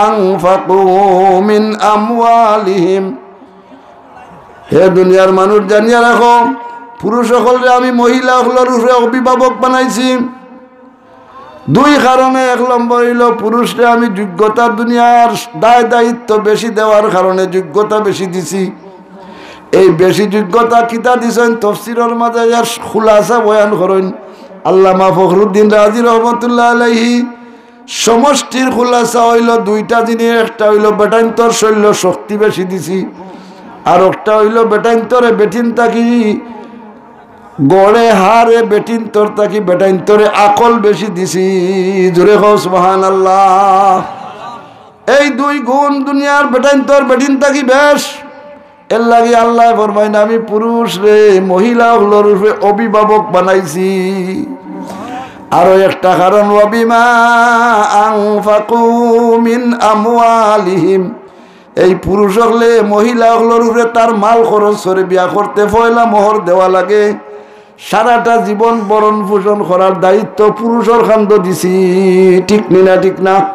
আনফাকু মিন আমওয়ালিহিম। হে দুনিয়ার মানুষ, জানিয়া রাখো, পুরুষ অকলরে আমি মহিলা অকলর উপরে অভিভাবক বানাইছি দুই কারণে। এক নম্বর অইলো, পুরুষরে আমি যোগ্যতা, দুনিয়ার দায় দায়িত্ব বেশি দেওয়ার কারণে যোগ্যতা বেশি দিছি। এই বেশি যোগ্যতা কিতা দিছইন, তফসিরর মাঝে এর খুলাসা বয়ান করইন আল্লামা ফখরুদ্দিন রাজি রহমতুল্লাহ আলাইহি। সমষ্টির খুলাসা অইলো দুইটা জিনিস, একটা অইলো বেটাইন্তর শৈল্য শক্তি বেশি দিছি, আর একটা অইলো বেটাইন্তরে বেটিন থাকি গড়ে হারে বেটিন্তর থাকি বেটাইন্তরে আকল বেশি দিছি। জোরে কও সুবহানাল্লাহ। এই দুই গুণ দুনিয়ার বেটাইন্তর বেটিন থাকি বেশ। এর লাগি আল্লায় ফরমাইন, "আমি পুরুষরে মহিলা অকলর উপরে অভিভাবক বানাইছি।" আরো একটা কারণ, "ওয়াবিমা আনফাকু মিন আমওয়ালিহিম।" এই পুরুষ অকলে মহিলা অকলর উপরে তার মাল খরচ করে বিয়া করতে পয়লা মোহর দেওয়া লাগে। সারাটা জীবন ভরণ পোষণ করার দায়িত্ব পুরুষর কান্দো দিছি, ঠিক নি না, ঠিক না?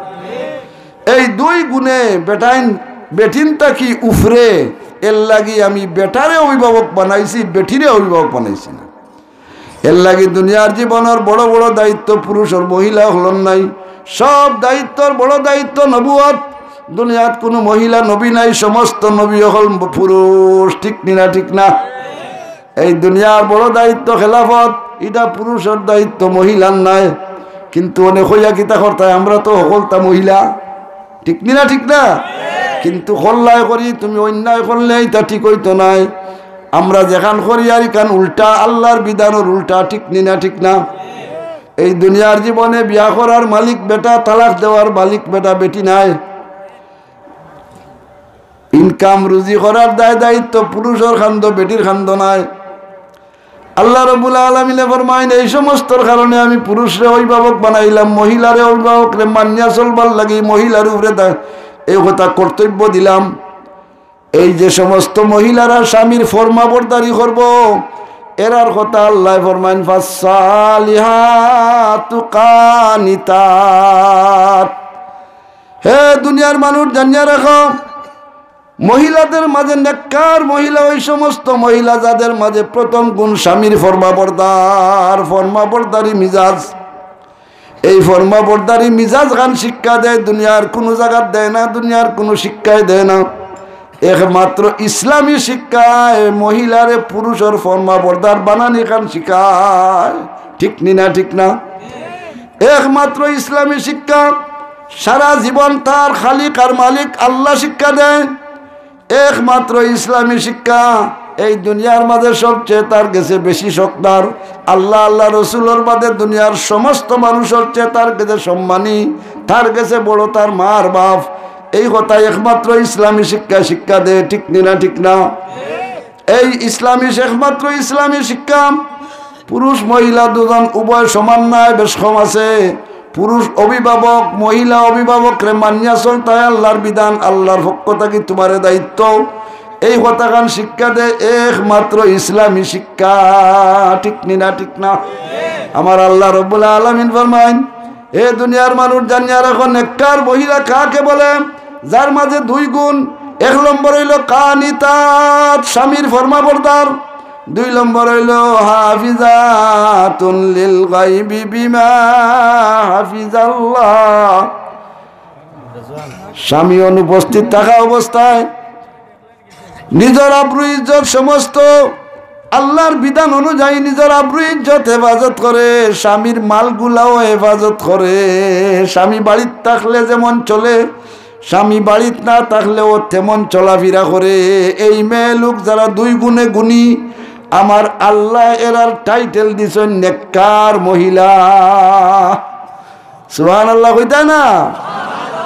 এই দুই গুণে বেটাইন, বেটিন থাকি উফরে, এর লাগি আমি বেটারে অভিভাবক বানাইছি, বেটিরে অভিভাবক বানাইছি না। এর লাগি দুনিয়ার জীবনর বড় বড় দায়িত্ব পুরুষর, মহিলা অকলর নাই। সব দায়িত্বর বড় দায়িত্ব নবুয়ত। দুনিয়াত কোনো মহিলা নবী নাই, সমস্ত নবী অকল পুরুষ, ঠিক নি না, ঠিক না? এই দুনিয়ার বড় দায়িত্ব খেলাফত, ইটা পুরুষর দায়িত্ব, মহিলার নায়। কিন্তু অনেক কইয়া কিতা করতায়, আমরা তো হকলতা মহিলা, ঠিক নি না, ঠিক না? কিন্তু করলায় করি, তুমি অন্যায় করলে ইটা ঠিক অইতো নায়। আমরা যেখান করি আর ইখান উল্টা, আল্লার বিধানর উল্টা, ঠিক নি না, ঠিক না? এই দুনিয়ার জীবনে বিয়া করার মালিক বেটা, তালাক দেওয়ার মালিক বেটা, বেটি নায়। ইনকাম রুজি করার দায় দায়িত্ব পুরুষর কান্দো, বেটির কান্দো নায়। আল্লাহ রাব্বুল আলামিনে ফরমাইন, "এই সমস্তর কারণে আমি পুরুষরে অভিভাবক বানাইলাম, মহিলারে অভিভাবকরে মানিয়া চলবার লাগি মহিলার উপরে দা-, এই কথা কর্তব্য দিলাম।" এই যে সমস্ত মহিলারা স্বামীর ফরমাবরদারি করবো, এরার কথা আল্লায় ফরমাইন, "ফাসসালিহাতু কানিতাত।" হে দুনিয়ার মানুষ, জানিয়া রাখো, মহিলাদের মাঝে নেককার মহিলা ওই সমস্ত মহিলা যাদের মাঝে প্রথম গুণ স্বামীর ফরমাবরদার, ফরমাবরদারি মিজাজ। এই ফরমাবরদারি মিজাজ খান শিক্ষা দেয়, দুনিয়ার কোনো জাগাত দেয় না, দুনিয়ার কোনো শিক্ষায় দেয় না। একমাত্র ইসলামী শিক্ষায় মহিলারে পুরুষর ফরমাবরদার বানানি খান শিখায়। ঠিক নি না? ঠিক না? একমাত্র ইসলামী শিক্ষা সারা জীবন তার খালিক আর মালিক আল্লাহ শিক্ষা দেয়। একমাত্র ইসলামী শিক্ষা এই দুনিয়ার মাঝে সবচেয়ে তার গেছে বেশি শখদার। আল্লাহ, আল্লাহ রসুলর বাদে দুনিয়ার সমস্ত মানুষর চেয়ে তার গেছে সম্মানী, তার গেছে বড় তার মা আর বাপ। এই কথা একমাত্র ইসলামী শিক্ষা শিক্ষা দেয়, ঠিক নি না? ঠিক না? এই ইসলামী, একমাত্র ইসলামী শিক্ষা পুরুষ মহিলা দুজন উভয় সমান নায়, বেশ কম আছে। পুরুষ অভিভাবক, মহিলা অভিভাবকরে মানিয়া চলতায় আল্লাহর বিধান, আল্লাহর পক্ষ থাকি তোমারে দায়িত্ব। এই কথাখান শিক্ষা দেয় একমাত্র ইসলামী শিক্ষা। ঠিক নি না? ঠিক না? আমার আল্লাহ রব্বুল আলামিন ফরমাইন, এ দুনিয়ার মানুষ, জানিয়া রাখো, নেককার মহিলা কাকে বলে? যার মাঝে দুই গুণ। এক নম্বর অইলো কানিতাত, স্বামীর ফরমাবরদার। দুই নম্বর অইলো হাফিজাতুন লিল গায়বি বিমা হাফিজাল্লাহ। স্বামী অনুপস্থিত থাকা অবস্থায় নিজর আব্রু ইজ্জত সমস্ত আল্লাহর বিধান অনুযায়ী নিজর আব্রু ইজ্জত হেফাজত করে, স্বামীর মালগুলাও হেফাজত করে। স্বামী বাড়িত থাকলে যেমন চলে, স্বামী বাড়িত না থাকলেও তেমন চলাফিরা করে। এই মেয়ে লোক যারা দুই গুণে গুণী, আমার আল্লাহ এরার টাইটেল দিছইন নেককার মহিলা। সুবহানাল্লাহ কইতা না?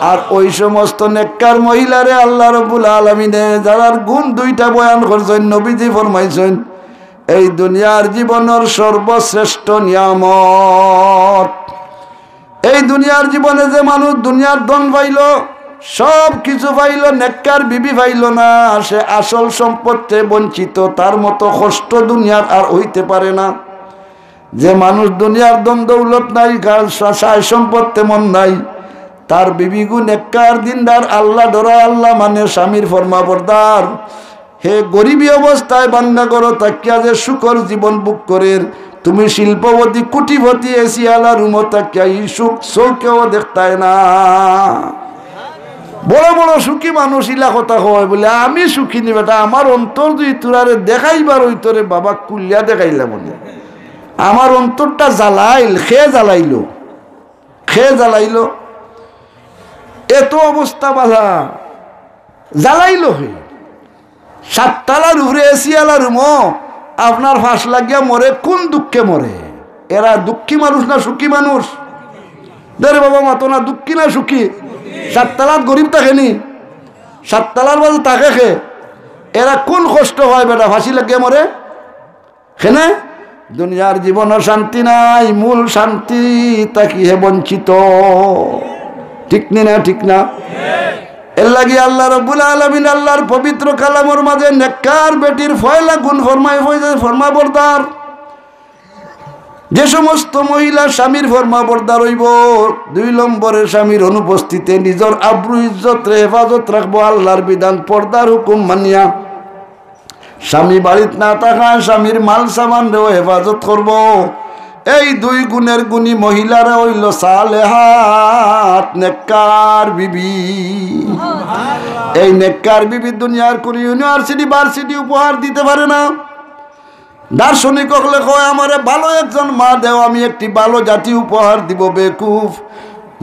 আর ওই সমস্ত নেককার মহিলারে আল্লাহ রব্বুল আলামিনে যারার গুণ দুইটা বয়ান করছইন, নবীজি ফরমাইছইন, এই দুনিয়ার জীবনর সর্বশ্রেষ্ঠ নিয়ামত। এই দুনিয়ার জীবনে যে মানুষ দুনিয়ার ধন পাইল, সব কিছু পাইল, নেককার বিবি পাইল না, সে আসল সম্পদে বঞ্চিত। তার মতো কষ্ট দুনিয়ার আর হইতে পারে না। যে মানুষ দুনিয়ার ধন দৌলত নাই, কার সা-, সায় সম্পদ তেমন নাই, তার বিবিগু নেককার, দিনদার, আল্লাহ ডরায়, আল্লাহ মানে, স্বামীর ফরমাবরদার। হে গরিবী অবস্থায় বাঙ্গা ঘরো থাকিয়া যে সুখর জীবন ভোগ করের, তুমি শিল্পপতি, কোটিপতি, এসি আলা রুমো থাকিয়া ই সুখ চোখেও দেখতায় না। বড় বড় সুখী মানুষ ইলা কথা কয় বলে, "আমি সুখী নি বেটা, আমার অন্তর যদি তোরারে দেখাইবার অইতো রে বাবা, খুলিয়া দেখাইলাম অনে।" আমার অন্তরটা জ্বালাইল, কে জ্বালাইল? কে জ্বালাইল? এত অবস্থা বালা, জ্বালাইল কে? সাততলার উপরে এসি আলা রুমো আপনার ফাঁস লাগিয়া মরে, কোন দুঃখে মরে? এরা দুঃখী মানুষ না সুখী মানুষ? দে রে বাবা, মাতো না, দুঃখী না সুখী? সাততলাত গরিব থাকে নি? সাততলার মাঝে থাকে কে? এরা কুন কষ্ট পায় বেটা, ফাঁসি লাগিয়া মরে? কেনে? দুনিয়ার জীবনও শান্তি নাই, মূল শান্তি থাকি হে বঞ্চিত। ঠিক নি না? ঠিক না? এর লাগি আল্লাহ রব্বুল আলামিন আল্লাহর পবিত্র কালামর মাঝে নেককার বেটির পয়লা গুণ ফরমাই, ফরমাবরদার। যে সমস্ত মহিলা স্বামীর ফরমাবরদার অইবো, দুই নম্বরে স্বামীর অনুপস্থিতে নিজর আব্রু ইজ্জতরে হেফাজত রাখবো আল্লাহর বিধান পর্দার হুকুম মানিয়া। স্বামী বাড়িত না থাকায় স্বামীর মাল সামানরেও হেফাজত করবো। এই দুই গুণের গুণী মহিলারা অইলো সালেহাত নেককার বিবি। এই নেককার বিবি দুনিয়ার কুনু ইউনিভার্সিটি, ভার্সিটি উপহার দিতে পারে না। দার্শনিক অকলে কয়, "আমারে ভালো একজন মা দেও, আমি একটি ভালো জাতি উপহার দিব।" বেকুফ,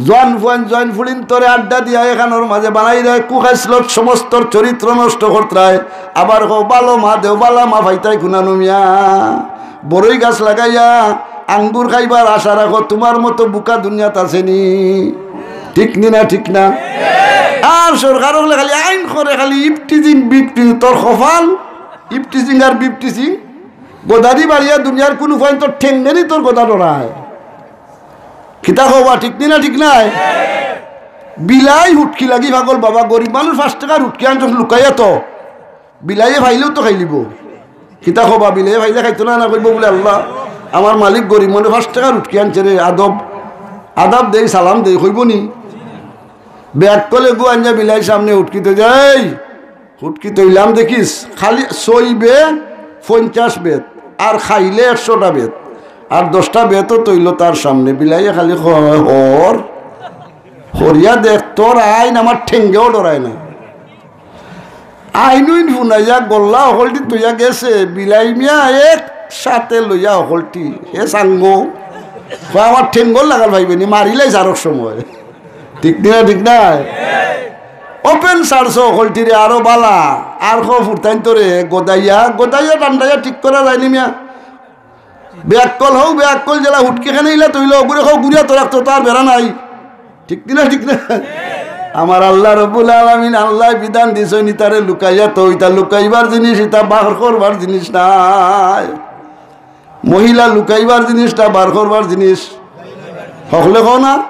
জোয়ান ফুয়াইন, জোয়ান ফুড়িন্তরে আড্ডা দিয়া এখানোর মাঝে বানাইরায় কুখাইছলত, সমস্তর চরিত্র নষ্ট করতরায়। আবার কও, "ভালো মা দেও, ভালা মা পাইতায় কুনানো মিয়া? বড়ই গাছ লাগাইয়া আঙ্গুর খাইবার আশা রাখো, তুমার মতো বুকা দুনিয়াত আছেনি?" ঠিক নি না? ঠিক না? আর সরকার অকলে খালি আইন করে, খালি ইফটিজিং, বিফটিজিং, তোর কপাল, ইফটিজিং আর বিফটিজিং। গদাদি বাড়িয়া দুনিয়ার কুনু ফুয়াইন্তর ঠেঙ্গেনি তোর গদা ডরায়। কিতা কওবা, ঠিক নি না? ঠিক নায়? বিলাই হুটকি লাগি পাগল বাবা, গরিব মানুষ পাঁচ টেকার হুটকি আনছস লুকাইয়া তো। বিলাইয়ে পাইলেও তো খাইলিবো। কিতা কওবা, বিলাইয়ে পাইলে খাইতো না, না কইবো বুলে, "আল্লাহ, আমার মালিক গরিব, মনে পাঁচ টেকার হুটকি আনছে রে, আদব, আদাব দেই, সালাম দেই", কইবো নি? বেআক্কলে গু আনিয়া বিলাইর সামনে হুটকি থই দেয়, "এই, হুটকি থইলাম দেখিস, খালি সইবে পঞ্চাশ বেত, আর খাইলে একশোটা বেত, আর দশটা বেতও থইলো তার সামনে।" বিলাইয়ে খালি কয়, "হর, হরিয়া দেখ, তোর আইন আমার ঠেঙ্গেও ডরায় না।" আইন উইন ফুনাইয়া গল্লা হকলটি থইয়া গেছে, বিলাই মিয়া এক সাথে লইয়া হকলটি, হে সাঙ্গো, কয়, "আমার ঠেঙ্গর লাগাল পাইবে নি, মারিলাই সারক সময়।" ঠিক নি না? ঠিক নায়? ওপেন সারছে হকলটিরে, আরো বালা। আর কও ফুরতাইন্তরে গদাইয়া, গদাইয়া টান্ডাইয়া ঠিক করা যায়নি মিয়া। বেআক্কল হও, বেআক্কল যেলা হুটকি খানে ইলা থইলো, অগুরে কও ঘুরিয়া তো রাখতো, তার বেড়া নাই। ঠিক নি না? ঠিক না? আমার আল্লাহ রব্বুল আলামিন আল্লায় বিধান দিছইন, ইতারে লুকাইয়া তো, ইতা লুকাইবার জিনিস, ইতা বার করবার জিনিস নায়। মহিলা লুকাইবার জিনিসটা বার করবার জিনিস। হকলে কও না?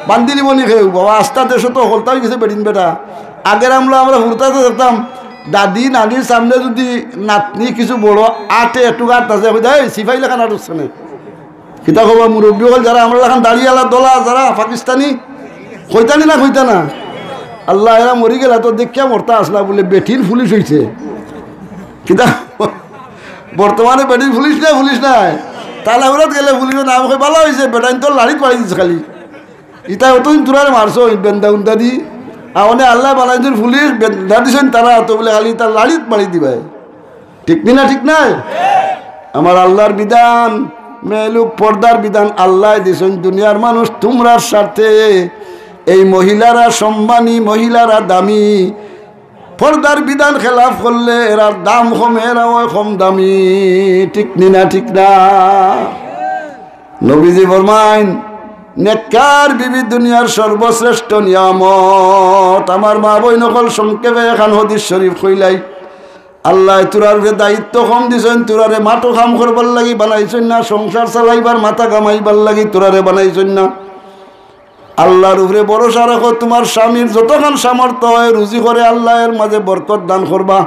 বান্দি নিবো নি কেউ? বাবা, আস্তা দেশো তো হকলতা অইগেছে বেটিন বেটা। আগের আমলো আমরা হুরুতাতে দেখতাম, দাদি নানির সামনে যুদি নাতনি কিছু বড় আটে, একটু আট আছে, কইতা, "এই সিপাই লাখান আটস কেনে?" কিতা কওবা, মুরব্বি অকল যারা আমরার লাখান দাড়িআলা দলা যারা পাকিস্তানি, কইতা নি না কইতা না? আল্লাহ, এরা মরি গেলা তো দেখিয়া মরতা আছলা বুলে, বেটিন পুলিশ অইছে। কিতা বর্তমানে বেটিন পুলিশ না, পুলিশ নায়। তালাউরাত গেলে পুলিশর নাম কয়, "বালা অইছে, বেটাইন তো লাড়িত বাড়ি দিছে খালি।" ইতা অতদিন তোরারে মারছইন বেন্দা উন্দা দি। আ, অনে আল্লায় বানাইছইন পুলিশ, বেন্দা দিছইন তারা, তো বুলে খালি ইতা লাড়িত বাড়ি দিবায়। ঠিক নি না? ঠিক নায়? আমার আল্লাহর বিধান, মেয়েলোক পর্দার বিধান আল্লায় দিছইন দুনিয়ার মানুষ তুমরার স্বার্থে। এই মহিলারা সম্মানী, মহিলারা দামি। পর্দার বিধান খেলাফ করলে এরার দাম কমে, এরা অয় কম দামি। ঠিক নি না? ঠিক না? নবীজি ফরমাইন, "নেককার বিবি দুনিয়ার সর্বশ্রেষ্ঠ নিয়ামত।" আমার মা বইন অকল, সংক্ষেপে এখান হাদিস শরীফ কইলাই। আল্লায় তুরার উপরে দায়িত্ব কম দিছইন, তুরারে মাঠো কাম করবার লাগি বানাইছইন না, সংসার চালাইবার, মাথা কামাইবার লাগি তুরারে বানাইছইন না। আল্লাহর উপরে ভরসা রাখো, তুমার স্বামীর যতখান সামর্থ্য অয় রুজি করে আল্লায় এর মাঝে বরকত দান করবা।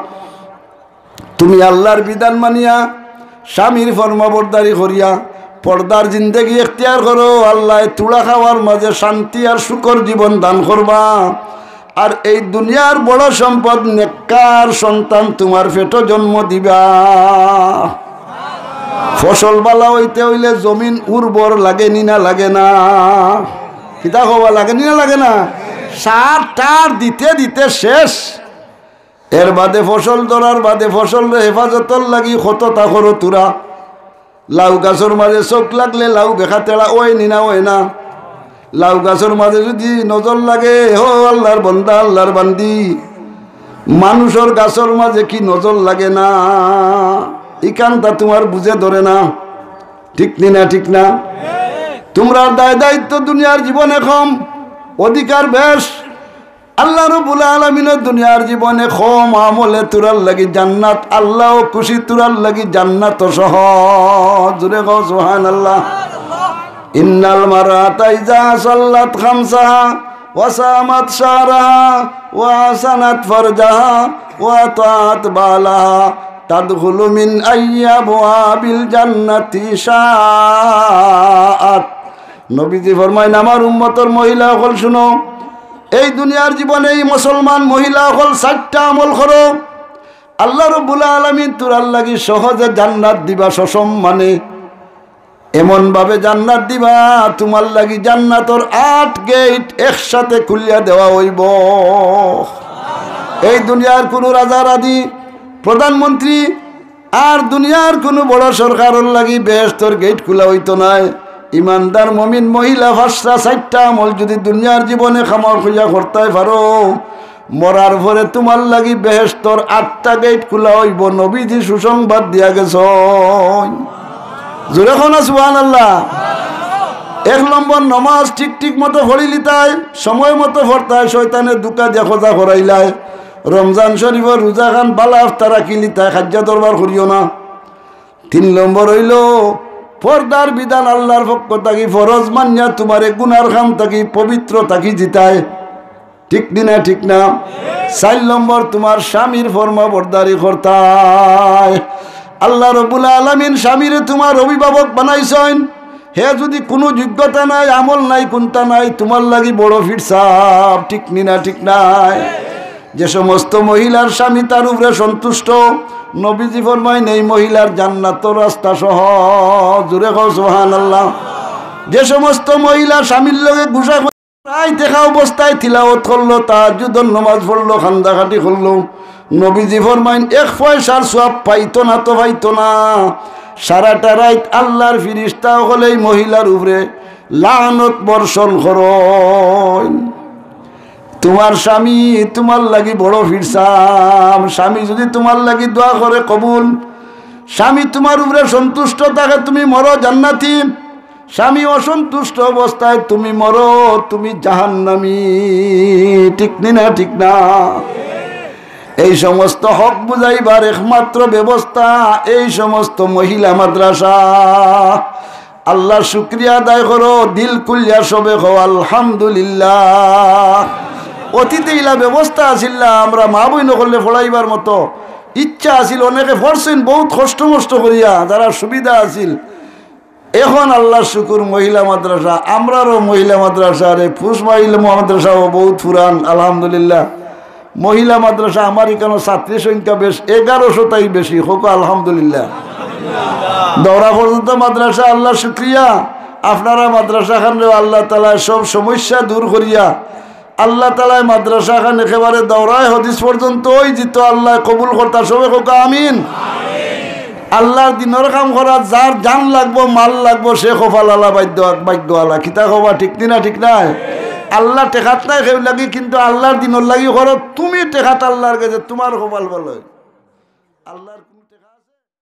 তুমি আল্লাহর বিধান মানিয়া, স্বামীর ফরমাবরদারি করিয়া, পর্দার জিন্দেগি এখতিয়ার করো, আল্লায় তুলা খাওয়ার মাঝে শান্তি আর সুখর জীবন দান করবা। আর এই দুনিয়ার বড় সম্পদ নেককার সন্তান তুমার পেটো জন্ম দিবা। ফসল বালা অইতে অইলে জমিন উর্বর লাগে নি না লাগে না? কিতা কওবা, লাগে নি না লাগে না? সার টার দিতে দিতে শেষ। এর বাদে ফসল ধরার বাদে ফসলরে হেফাজতর লাগি কততা করো তুরা। লাউ গাছর মাঝে চোখ লাগলে লাউ বেখা তেড়া অয় নি না অয় না? লাউ গাছর মাঝে যুদি নজর লাগে, ও আল্লাহর বন্দা, আল্লাহর বান্দি, মানুষর গাছর মাঝে কি নজর লাগে না? ইখানতা তুমার বুঝে ধরে না। ঠিক নি না? ঠিক না? তুমরার দায় দায়িত্ব দুনিয়ার জীবনে কম, অধিকার বেশ। আল্লাহ রব্বুল আলামিন আমিনও দুনিয়ার জীবনে কম আমলে তুরার লাগি জান্নাত, আল্লাহও খুশি তুরার লাগি জান্নাত সহজ। জোরে কও সুবহানাল্লাহ। ইন্নাল মারআতা ইযা সাল্লাত খামসাহা ওয়া সামাত শাহরাহা ওয়া আহসানাত ফারজাহা ওয়া আতাআত বালাহা তাদখুলু মিন আইয়ি আবওয়াবিল জান্নাতি শাআত। নবীজি ফরমাইন, আমার উম্মতর মহিলা অকল শুনো, এই দুনিয়ার জীবনে এই মুসলমান মহিলা অকল চাইরটা আমল করো, আল্লাহ রব্বুল আলামিন তুরার লাগি সহজে জান্নাত দিবা, সসম্মানে। এমন ভাবে জান্নাত দিবা, তুমার লাগি জান্নাতর আট গেইট একসাথে খুলিয়া দেওয়া অইবো। এই দুনিয়ার কুনু রাজা রানী, প্রধানমন্ত্রী, আর দুনিয়ার কুনু বড় সরকারর লাগি বেহেশতর গেইট খুলা অইতো নায়। ইমানদার মুমিন মহিলা পাঁচটা চাইরটা আমল যুদি দুনিয়ার জীবনে কামাই করিয়া করতায় পারো, মরার পরে তুমার লাগি বেহেশতর আটটা গেইট খুলা অইবো, নবীজি সুসংবাদ দিয়া গেছইন। জোরে কও না সুবহানাল্লাহ। এক নম্বর, নমাজ ঠিক ঠিক মতো পড়িলিতায়, সময় মতো পড়তায়, শয়তানে ধুকা দিয়া কজা করাইলায়। রমজান শরীফর রোজাখান বালা আফতার রাখিলিতায়, কাইজ্জা দরবার করিও না। তিন নম্বর অইলো, পর্দার বিধান আল্লাহর পক্ষ থাকি ফরজ মানিয়া তুমারে গুনার কাম থাকি পবিত্র থাকি দিতায়। ঠিক নি না? ঠিক না? চাইর নম্বর, তুমার স্বামীর ফরমাবরদারি করতায়। আল্লাহ রব্বুল আলামিন স্বামীরে তুমার অভিভাবক বানাইছইন, হে যুদি কুনু যোগ্যতা নাই, আমল নাই, কুন্তা নাই, তুমার লাগি বড় ফিরসাব। ঠিক নি না? ঠিক নায়? যে সমস্ত মহিলার স্বামী তার উপরে সন্তুষ্ট, নবীজি ফরমাইন, এই মহিলার জান্নাতর রাস্তা সহজ। জোরে কও সুবহানাল্লাহ। যে সমস্ত মহিলা স্বামীর লগে গুসা রাইত একা অবস্থায় তিলাওয়াত করলো, তাহাজ্জুদর নামাজ পড়লো, কান্দাকাটি করলো, নবীজি ফরমাইন, এক পয়সার সওয়াব পাইতো না তো পাইতো না। সারাটা রাইত আল্লাহর ফিরিস্তা অকলে এই মহিলার উপরে লানত বর্ষণ করইন। তুমার স্বামী তুমার লাগি বড় ফিরসাব। স্বামী যুদি তুমার লাগি দোয়া করে কবুল, স্বামী তুমার উপরে সন্তুষ্ট থাকে, তুমি মরো জান্নাতি। স্বামী অসন্তুষ্ট অবস্থায় তুমি মরো, তুমি জাহান্নামী। ঠিক নি না? ঠিক না? এই সমস্ত হক বুঝাইবার একমাত্র ব্যবস্থা এই সমস্ত মহিলা মাদ্রাসা। আল্লাহর শুকরিয়া আদায় করো, দিল খুলিয়া সবে কও আলহামদুলিল্লাহ। অতীতে ইলা ব্যবস্থা আছিল না, আমরা মা বইন অকলরে পড়াইবার মতো ইচ্ছা আছিল, অনেকে পড়ছইন, বউত কষ্ট মষ্ট করিয়া, যারার সুবিধা আছিল। এখন আল্লাহর শুকুর মহিলা মাদ্রাসা, আমরারও মহিলা মাদ্রাসা, আরে পুরুষ মহিলা মাদ্রাসাও বউত পুরান, আলহামদুলিল্লাহ। মহিলা মাদ্রাসা আমার ইকানো ছাত্রী সংখ্যা বেশ, এগারোশো তাই বেশি, কও আলহামদুলিল্লাহ। দৌরা পর্যন্ত মাদ্রাসা, আল্লাহর শুকরিয়া। আপনারা মাদ্রাসা খানরে আল্লাহ তাআলায় সব সমস্যা দূর করিয়া, আল্লাহ তাআলায় মাদ্রাসা খান একেবারে দৌরায় হাদিস পর্যন্ত ওই জিত আল্লাহ কবুল করতা, সবে কও আমিন। আল্লাহর দিনর কাম করাত যার জান লাগবো, মাল লাগবো, সে কপালআলা, ভাগ্য, ভাগ্যআলা। কিতা কবা, ঠিক নি না? ঠিক নায়? আল্লাহ টেকাত নায় কেউর লাগি, কিন্তু আল্লাহর দিনর লাগি করো, তুমি টেকাত আল্লাহর গেছে, তুমার কপাল ভালা। আল্লাহর